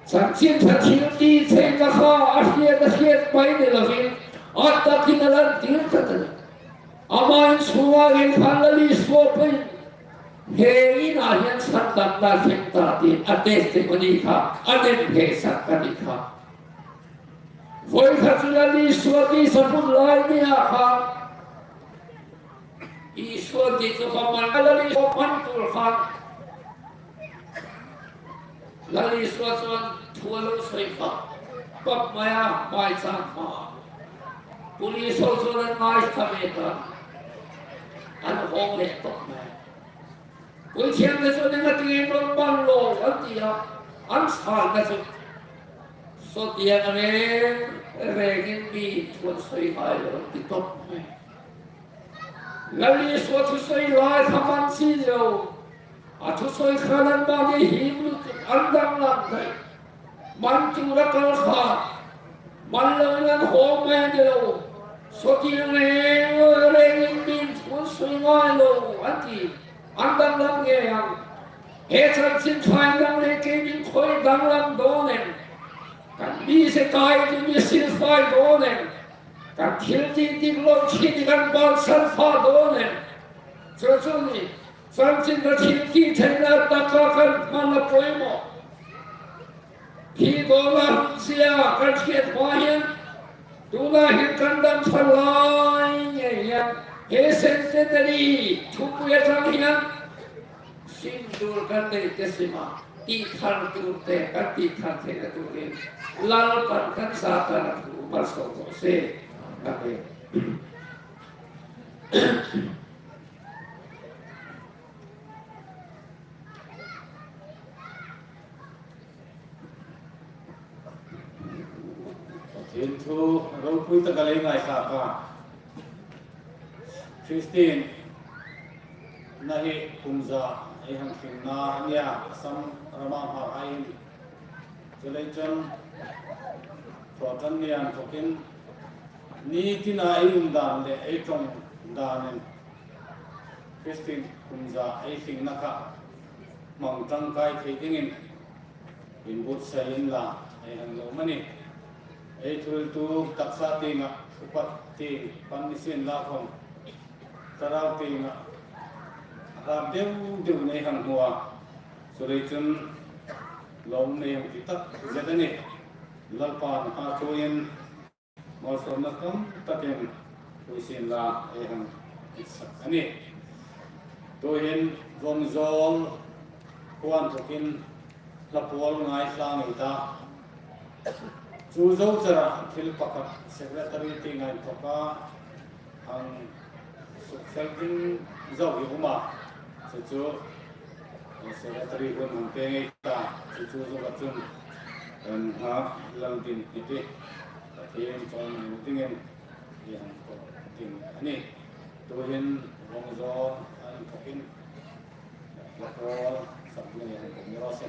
Chanchin Ṭha thil tih theihna kha a hriat a hriat mai ni lovin, a takin a lantir tlat a ni. Ama inchhungah hian khan Lal Isua pawhin he inah hian sandamna thleng ta tiin a testimony kha a nem hle sak a ni kha. Vawi khat chu Lal Isua tisa hmun lai ni a kha. Isua tih chu kha man a, Lal Isua man tur khan Lal Isua chuan thu a lo sawi pap pap mai a, hmai chang hma. Police ho chuan an ngai ta ve ta. An hawng leh tawp mai. Puithiamna chuan engati nge lo pan lo an ti a, an chhanna chu. Saw tiang a reng rengin mi thuan sawi ngai lo an ti tawp mai. Lal Isua thusawi lai kha man si lo. A thusawi khan an mani him lutuk an danglam daih. Man tura kal kha. Man lo in an hawng mai ni lo. Saw tiang reng rengin min thuan sawi ngai lo an ti. An danglam ngei ang. He chanchin ṭha in nang le kei min khawi danglam dawn em. Kan mi se kai tu mi silfai dawn em. Kan thil ti dik lo khi ni kan bal san pha dawn em. Chu chu ni. Chanchin Ṭha thil ti theihna taka kan hman a pawimawh. Khi dawna hung sia kan hriat hma hian, tuna hian kan dam ṭha lai ngei hian, he centenary thupui aṭang hian, sindur kan nei te sima, tih thar tur te, kan tih thar theihna turin, Lalpan kan zata na thu malsawm rawh se. Amen. Pathian thu ropui taka lei ngaithlak a. Christian na hi kum za ei hang thlengna a nia, Assam rama hmarhai in. Chuleiin chun, Protestant ni inthawkin, ni tina ei um dan le ei ṭawng danin Christian kum za ei thlengna kha hmang ṭangkai thei dingin inbuotsai inla ei hang lawm a ni. Ei thuhriltu taksa tienga, upat tieng pan ni sien la khawm, thlarau tienga a hrap deu deu nei hang hmu a. Chuleiin chun lawm nei ang ti tak zet a ni. Lalpan a thuin malsawmna tam takin pui sien la ei hang tih sak a ni. Tuhin Vawngzawl khuo inthawkin hla pawl ngaithla ngei ta. Chu zo chara thil pakhat secretary tienga inthawka hang sukfel ding zo hi um a. Chu chu, eh, secretary hun hang pe ngei ta. Chu chu zo ka chun, em, ha, Lal din hi ti. Pathian chawimawi dingin hi hang ko ding a ni. Tuhin Vawngzawl a inthawkin hla pawl sak dingin hang ko ni raw se.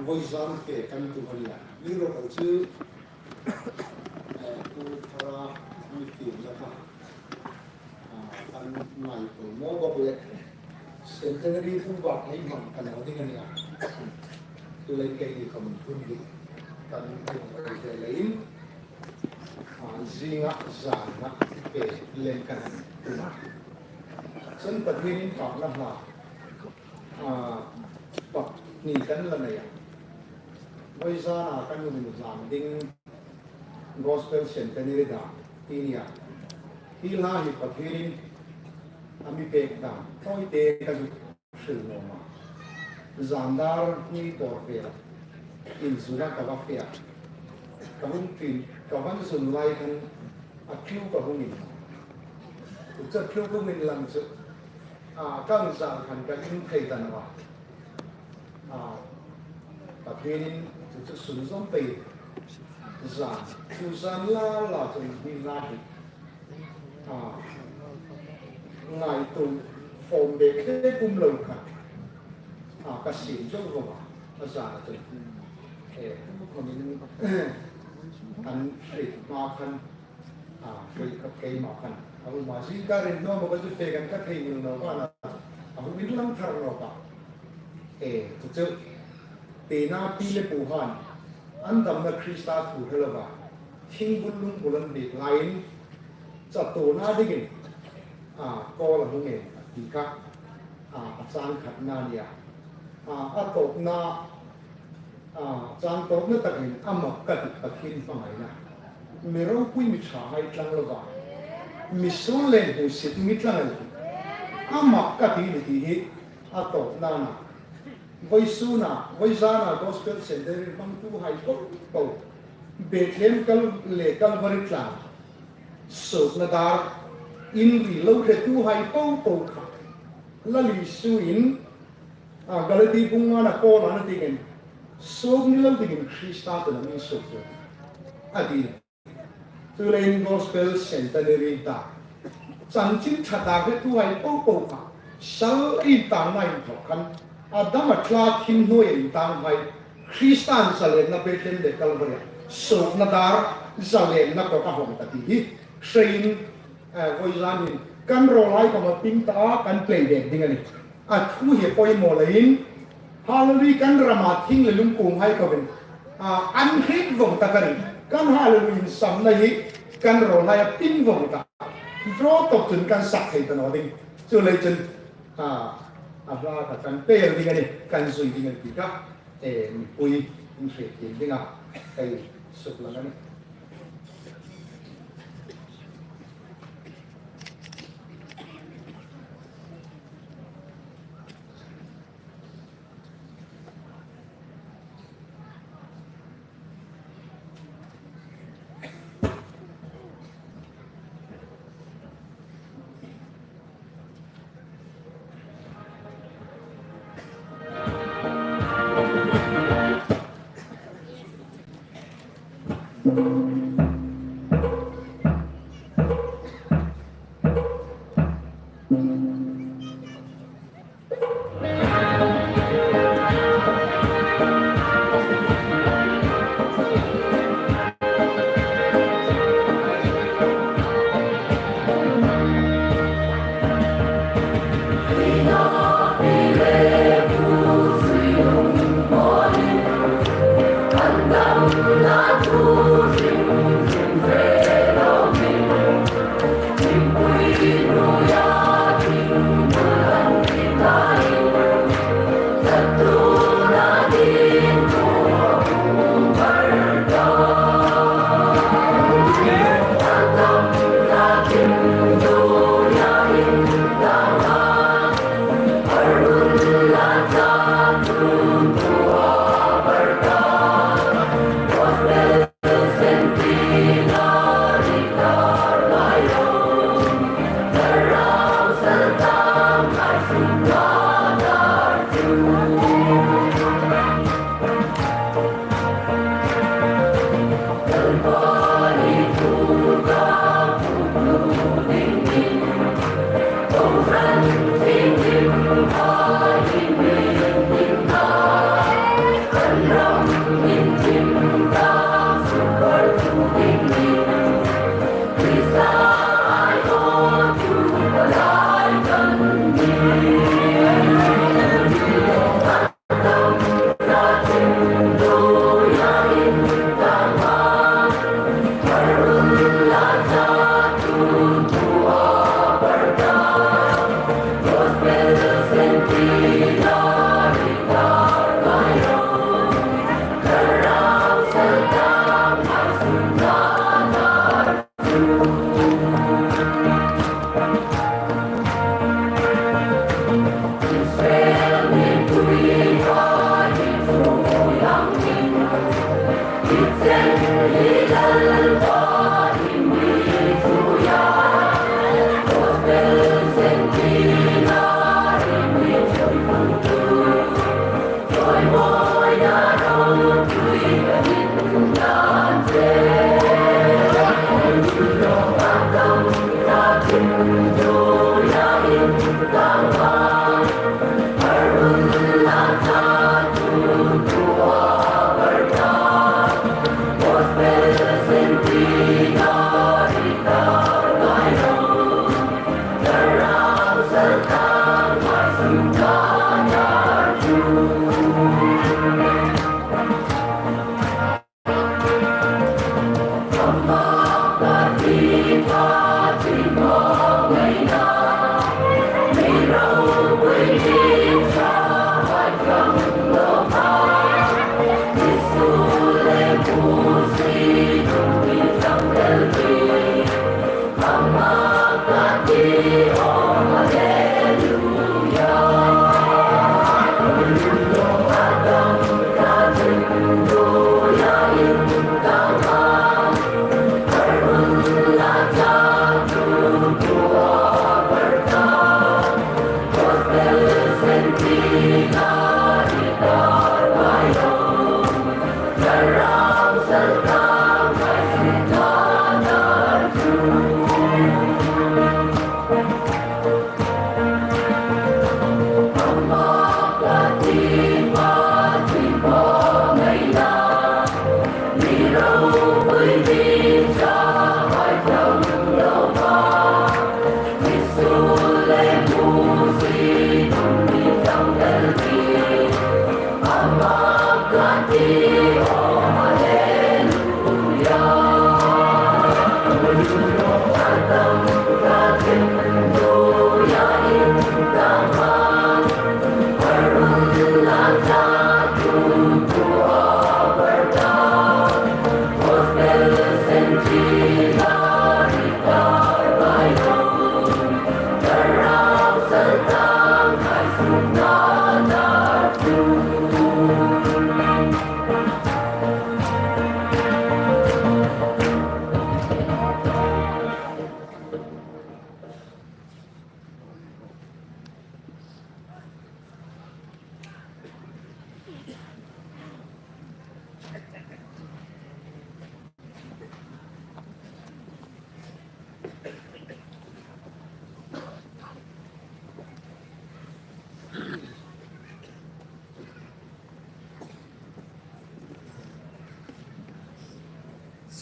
Vawizan fe kan tum a nia. Mi ro kal chu, eh, Pu Thara mi fiamna kha, ah, kan ngai pawimawh bawk le. Centenary thu bak hei hmang kan lo ding a nia. Chu lei kei ni khawm hun hi kan hei hmang ve leiin, ah, zinga zana pe lem kan han tum a. Chun Pathienin pakna hla, ah, pahni kan la nei a. Vawizana kan hun hlan ding Gospel Centenary dan ti nia. Hi hla hi Pathienin a mi pek dan tawite ka zuk hril nuom a. Zan dar ni bawr vela inzuna ka va fe a. Ka hung tin, ka va zun lai khan a tlu ka hung inlang. Chu tlu ka hung inlang chu, a, ka inzal khan ka in thei ta naw a. A, Pathienin chu chu sunzawm pei. Zan, chu zan la la chun hi hla hi, a, ngaituo fawm bek bek um lo kha, a, ka siem zo vawng a, a zana chun. E, khawmin an hriet hma khan, a, kei, keima khan a um a, zingkar rin naw maw ka chu fe kan ka thei ngil naw ka na, a hung inlang thar naw ka. E, chu chu, tena pi le puhaiin an damna Krista thu hre lova, thingbul lungbul an biek laiin, chatuona dingin, a, Kawl a hung en a ti kha, a, a chang khatna a nih a. A, a tawpna, a, chang tawpna takin a mak ka tih Pathien hmangaina. Mi ropui mi ṭhahai tlang lova, mi suol le hmusit mi tlang el tih. A mak ka tih ni ti hi a tawpna a nih. Vawisuna, vawisuna Gospel Centenary hmangtuhai po po, Bethlehem Kal-, le Calvary tlang, suokna dar, inri lo hretuhai po po kha, Lal Isuin, a, Galati bung ngana Paula'n a ti ngei, suok ni lo dingin Krista chun a mi suok a ti. Chuleiin Gospel Centenary ta, chanchin ṭha tak hretuhai po po kha, sal intangna inthawk khan, a dam a tla thim hnuoia intanghai, Krista'n zalenna Bethlehem le Calvary-a suokna dar, zalenna kawt a hawng ta ti hi hrein, eh, vawizanin kan rawlhai khawma ping ta a, kan play bek ding a nih. A thu hi a poimaw leiin, Hallelujah kan rama thing le lungkuonghai khawmin, a, an hriet vawng ta ka ring. Kan Hallelujah insamna hi kan rawlhai a ping vawng ta. Draw tawp chun kan sak thei ta naw ding. Chuleiin chun, a, a hla kha kan pel ding a nih, kan zui ding a nih ti kha, e, mipui in hriet ding a, ei suklang a nih.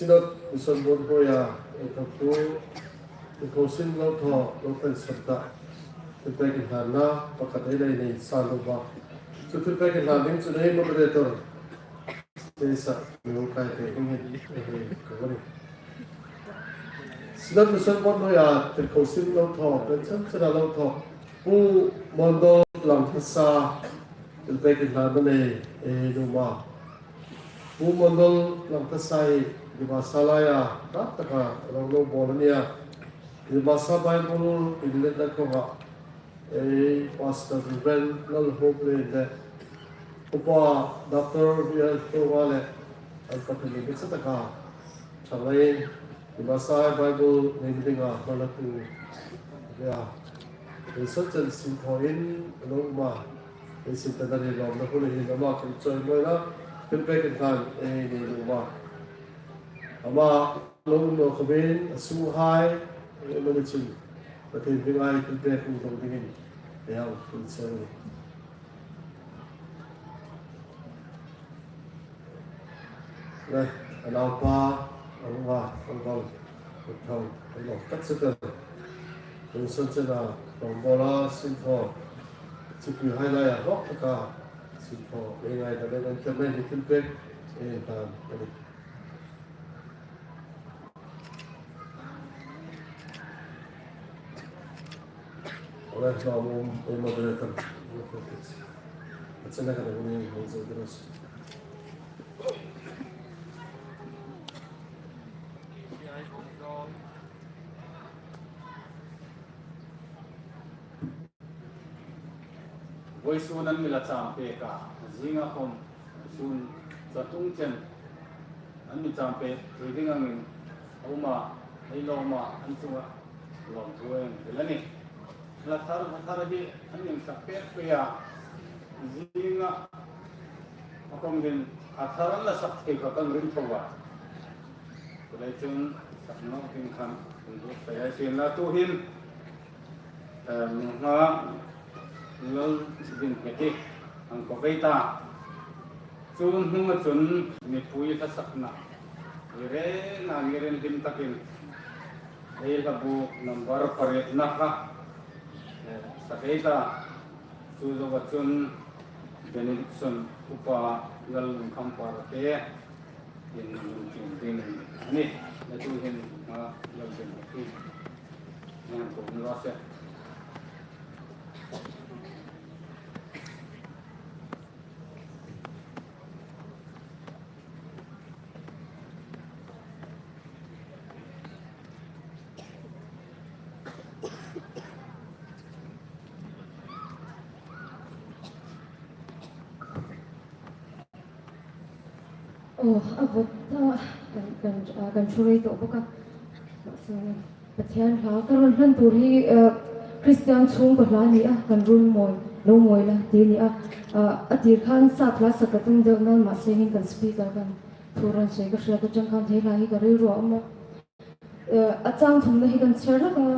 Synod Mission Board hnuoia ei thawktu, thilpek sin lo thaw, lo pen sawt ta, thilpek inhlanna pakhat ei nei nei sa lo va. Chu thilpek inhlan ding chu ei moderator, Teresa, mi hung kai te ding hi, hi, ka ni. Synod Mission Board hnuoia thilpek sin lo thaw, pen chan chana lo thaw, Pu Mondol Langthasa, thilpek inhlanna nei, ei nuom a. Pu Mondol Langthasa hi Dimasa laia ṭha taka rongbawlna a nih a. Dimasa Bible Inlet-na kawnga, ei Pastor Reverend Lalhuoplien le Upa Doctor V R Hlunga le an pathum ni ṭha taka ṭhang leiin Dimasa Bible nei dinga hma la thu le a, ei sawt chen sin thawin lo um a, ei sin ta dingin lawmna hun hin ama kan chawi mawi la, thilpek inhlan ei nei nuom a. Ama lo um naw khawmin a sunghai, ei mani chun Pathien dinga thilpek hung dawng dingin ei hang hril cheu a nih. Le, a naupa, a unga, a unga, a thau, a lo tak se tel. Tun san chena, rongbawla, sin thaw, chipuihai laia hawk taka sin thaw ei ngaidam le, an thar nei ni thilpek ei hlan a nih. All right, now, um, um, moderator. That's another one, um, um, um, Vawisun an mi la cham pek a, zinga khawm, sun chatung chen an mi cham pek thei ding angin a um a, ei lawm a, an chunga lawmthu ei hril a nih. Hla thar, hla thar hi an insak pek pei a, zinga a khawm hin a thar an la sak thei kha kan ring tho a. Chuleiin chun sak nawk ding khan kan duh thei a, sienla tuhin Em, nunghak Lalbinhmeti an ko vei ta. Chu hnunga chun mipui hla sakna, i rengin, i rinhlim takin ei hlabu number parietna kha, em, sak ei ta. Chu zoa chun benediction Upa Lallungkham Parate in min chin ding a nih. Tuhin a Lallungkham Parate. Aw, a vawt ta, kan, kan, a, kan ṭhu rei tawh bawk a. Mahse, Pathian hla ka rawn hlan tur hi, eh, Kristian chhungkaw hla ni a, kan rul mawi, lo mawi la ti ni a. Ah, a tir khan sap hla sak ka tum deuh nan, mahse hin kan speaker kan thu rawn sawi ka hriat a, chang khan thei hla hi ka rei ruah a maw. Eh, a chang thumna hi kan chhiar hlak ang a.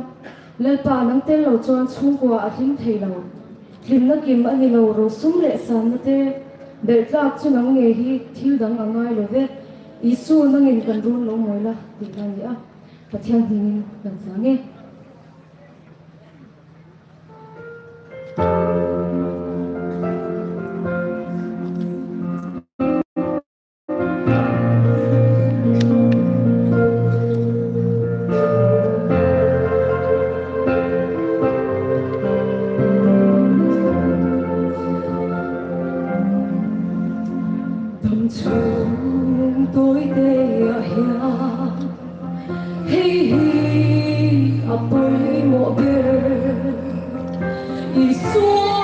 Lalpa, nang tel lo chuan chhungkua a hlim thei lo. Hlimna kim a ni lo, ro sum leh sanna te belh tlak chu nang ngei hi thil dang a ngai lo ve. Isu, nangin kan rul lo mawi la tihna a ni a. Pathian hmingin kan zang e. Dam chhung tawite ah hian hei hi a pawimawh ber. Isua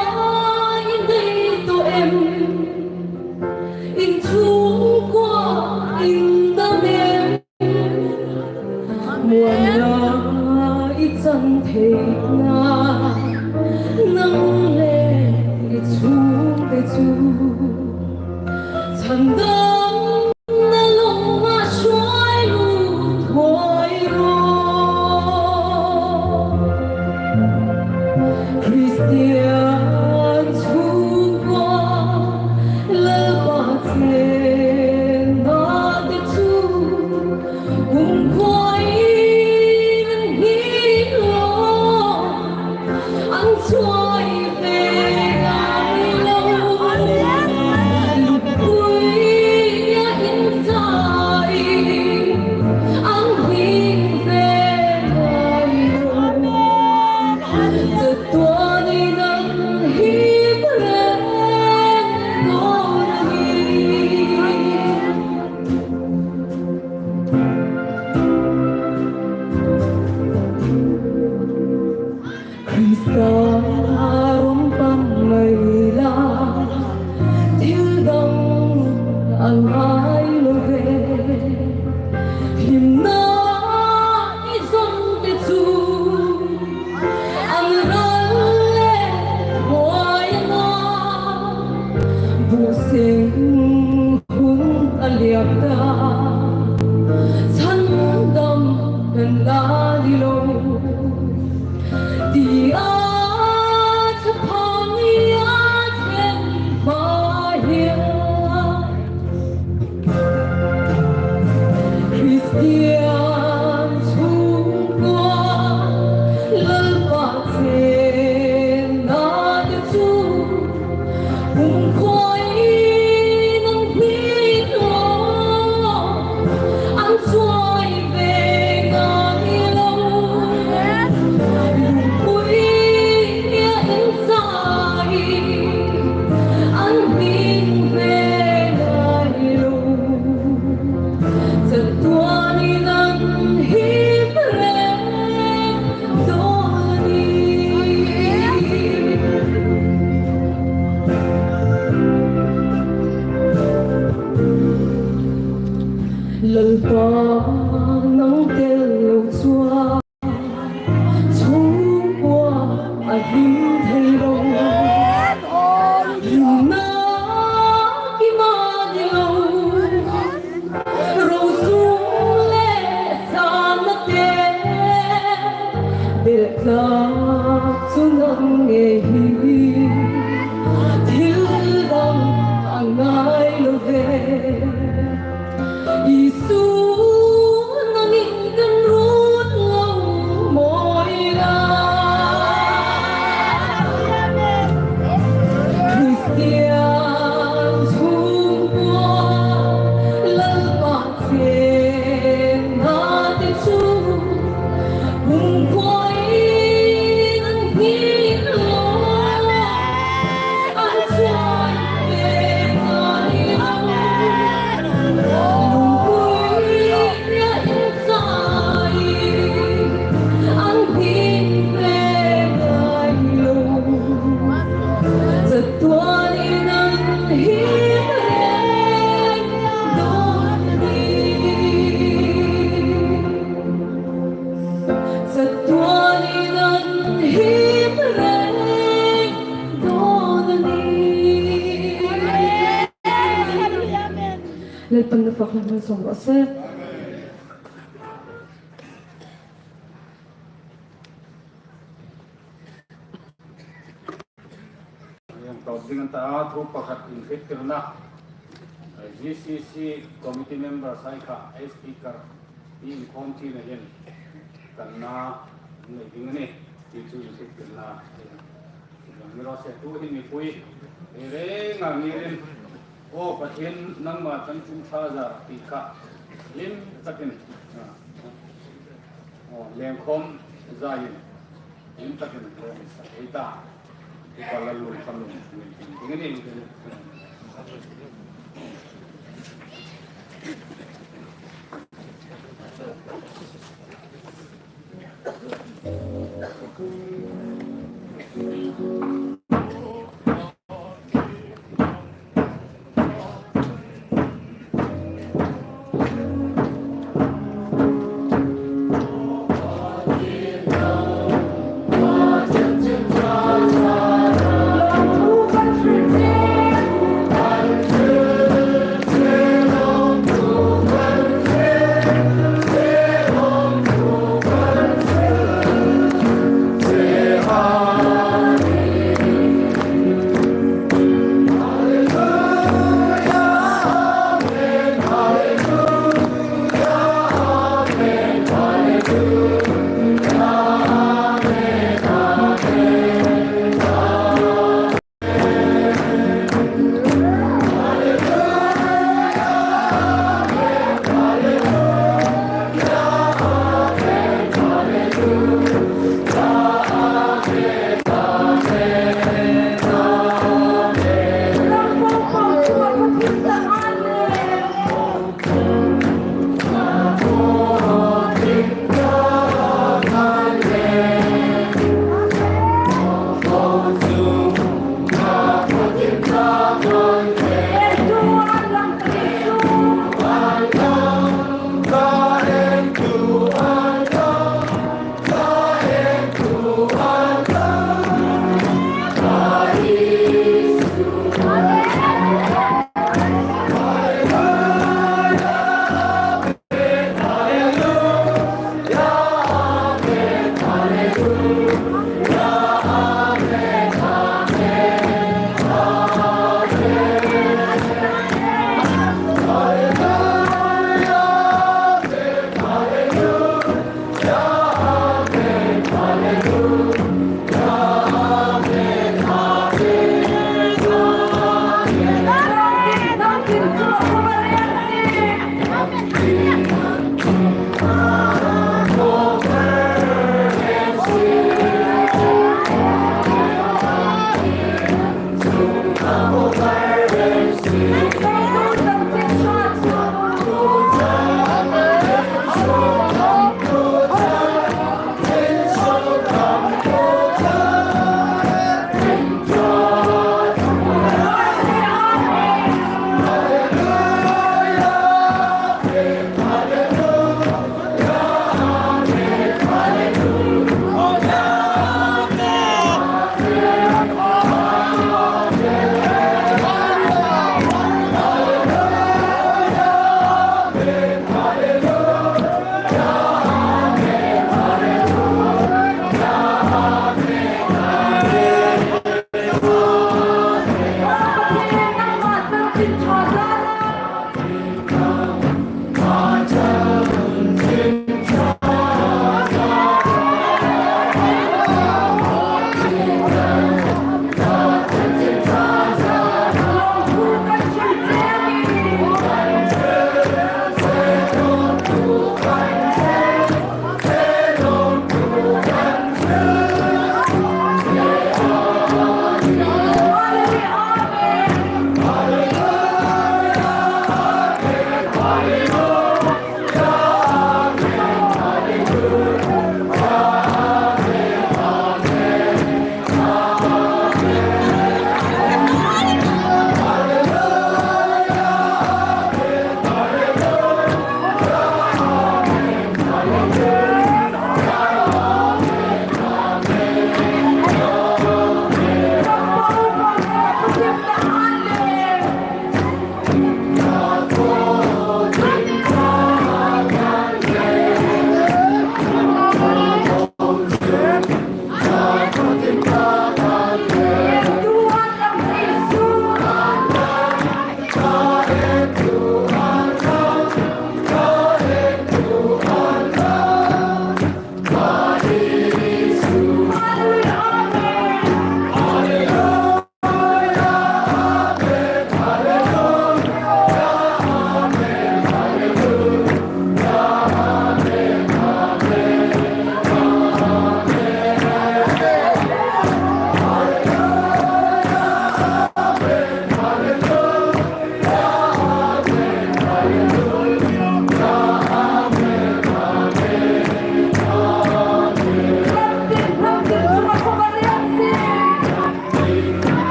i nei tawh em? In chhungkua in dam em? Muanna i chan theihna, nang leh i chhungte chu chhandamna lawnga hruai lut huai rawh. Kristian chhungkua Lalpa chenna te chu kumkhuain an hnik lo, an chuai ve ngai lo. Lupuia inchai an hnik ve ngai lo. Chatuanin an hip reng dawn a ni. Krista rawng pan mai la, thil dang a ngai lo ve. Hlimna i zawng te chu an ral leh buai a na, bu seng hun a liak ta, chhandam kan la ni lo, tia Thupha ni a thlen hma hian Kristian chhungkua Lalpa chenna te chu kumkhuain an hnik lo, an chuai ve ngai lo. Lupuia inchai an hnik ve ngai lo. Chatuanin an hip reng dawn a ni. Lalpa, nang tel lo chuan chhungkua a hlim thei lo. Hlimna kim a ni lo. Ro sum leh sanna te belh tlak chu nang ngei hi thil dang a ngai lo ve. Isu, nangin kan rut lo mawi la. Lalpan na fak hmang sawm raw se. Hieng tawp ding an ta a, thu pakhat inhriettirna. G C C committee member hai kha speaker inkhawm tina hin kan na nei ding a nih. Ti chu inhriettirna. Ni raw se, tuhin mipui ei rengin ngir in, "Aw Pathien, nangma chanchin ṭha zar," ti kha hlim takin, aw, lengkhawm zaiin hlim takin lawm ei sak ei ta. Upa Lalmuolkham,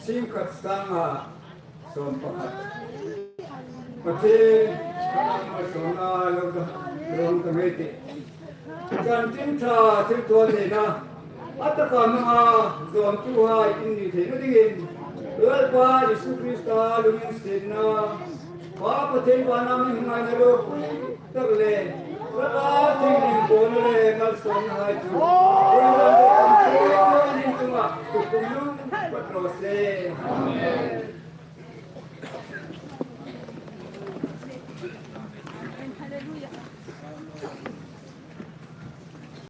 Singkhat sanga sawm pakhat. Pathien, ka malsawmna lo ta, lo ta ngei tih. Chanchin Ṭha thilthaw theina a taka hmanga zawmtuhai in ni theina dingin Lalpa Isu Krista lunginsietna, Pa Pathien vana mi hmangaina ropui tak le Lalpa thienghlim pawlna le malsawmnahai chu Lalpa Pathien chunga tukum lung pat raw se. Amen.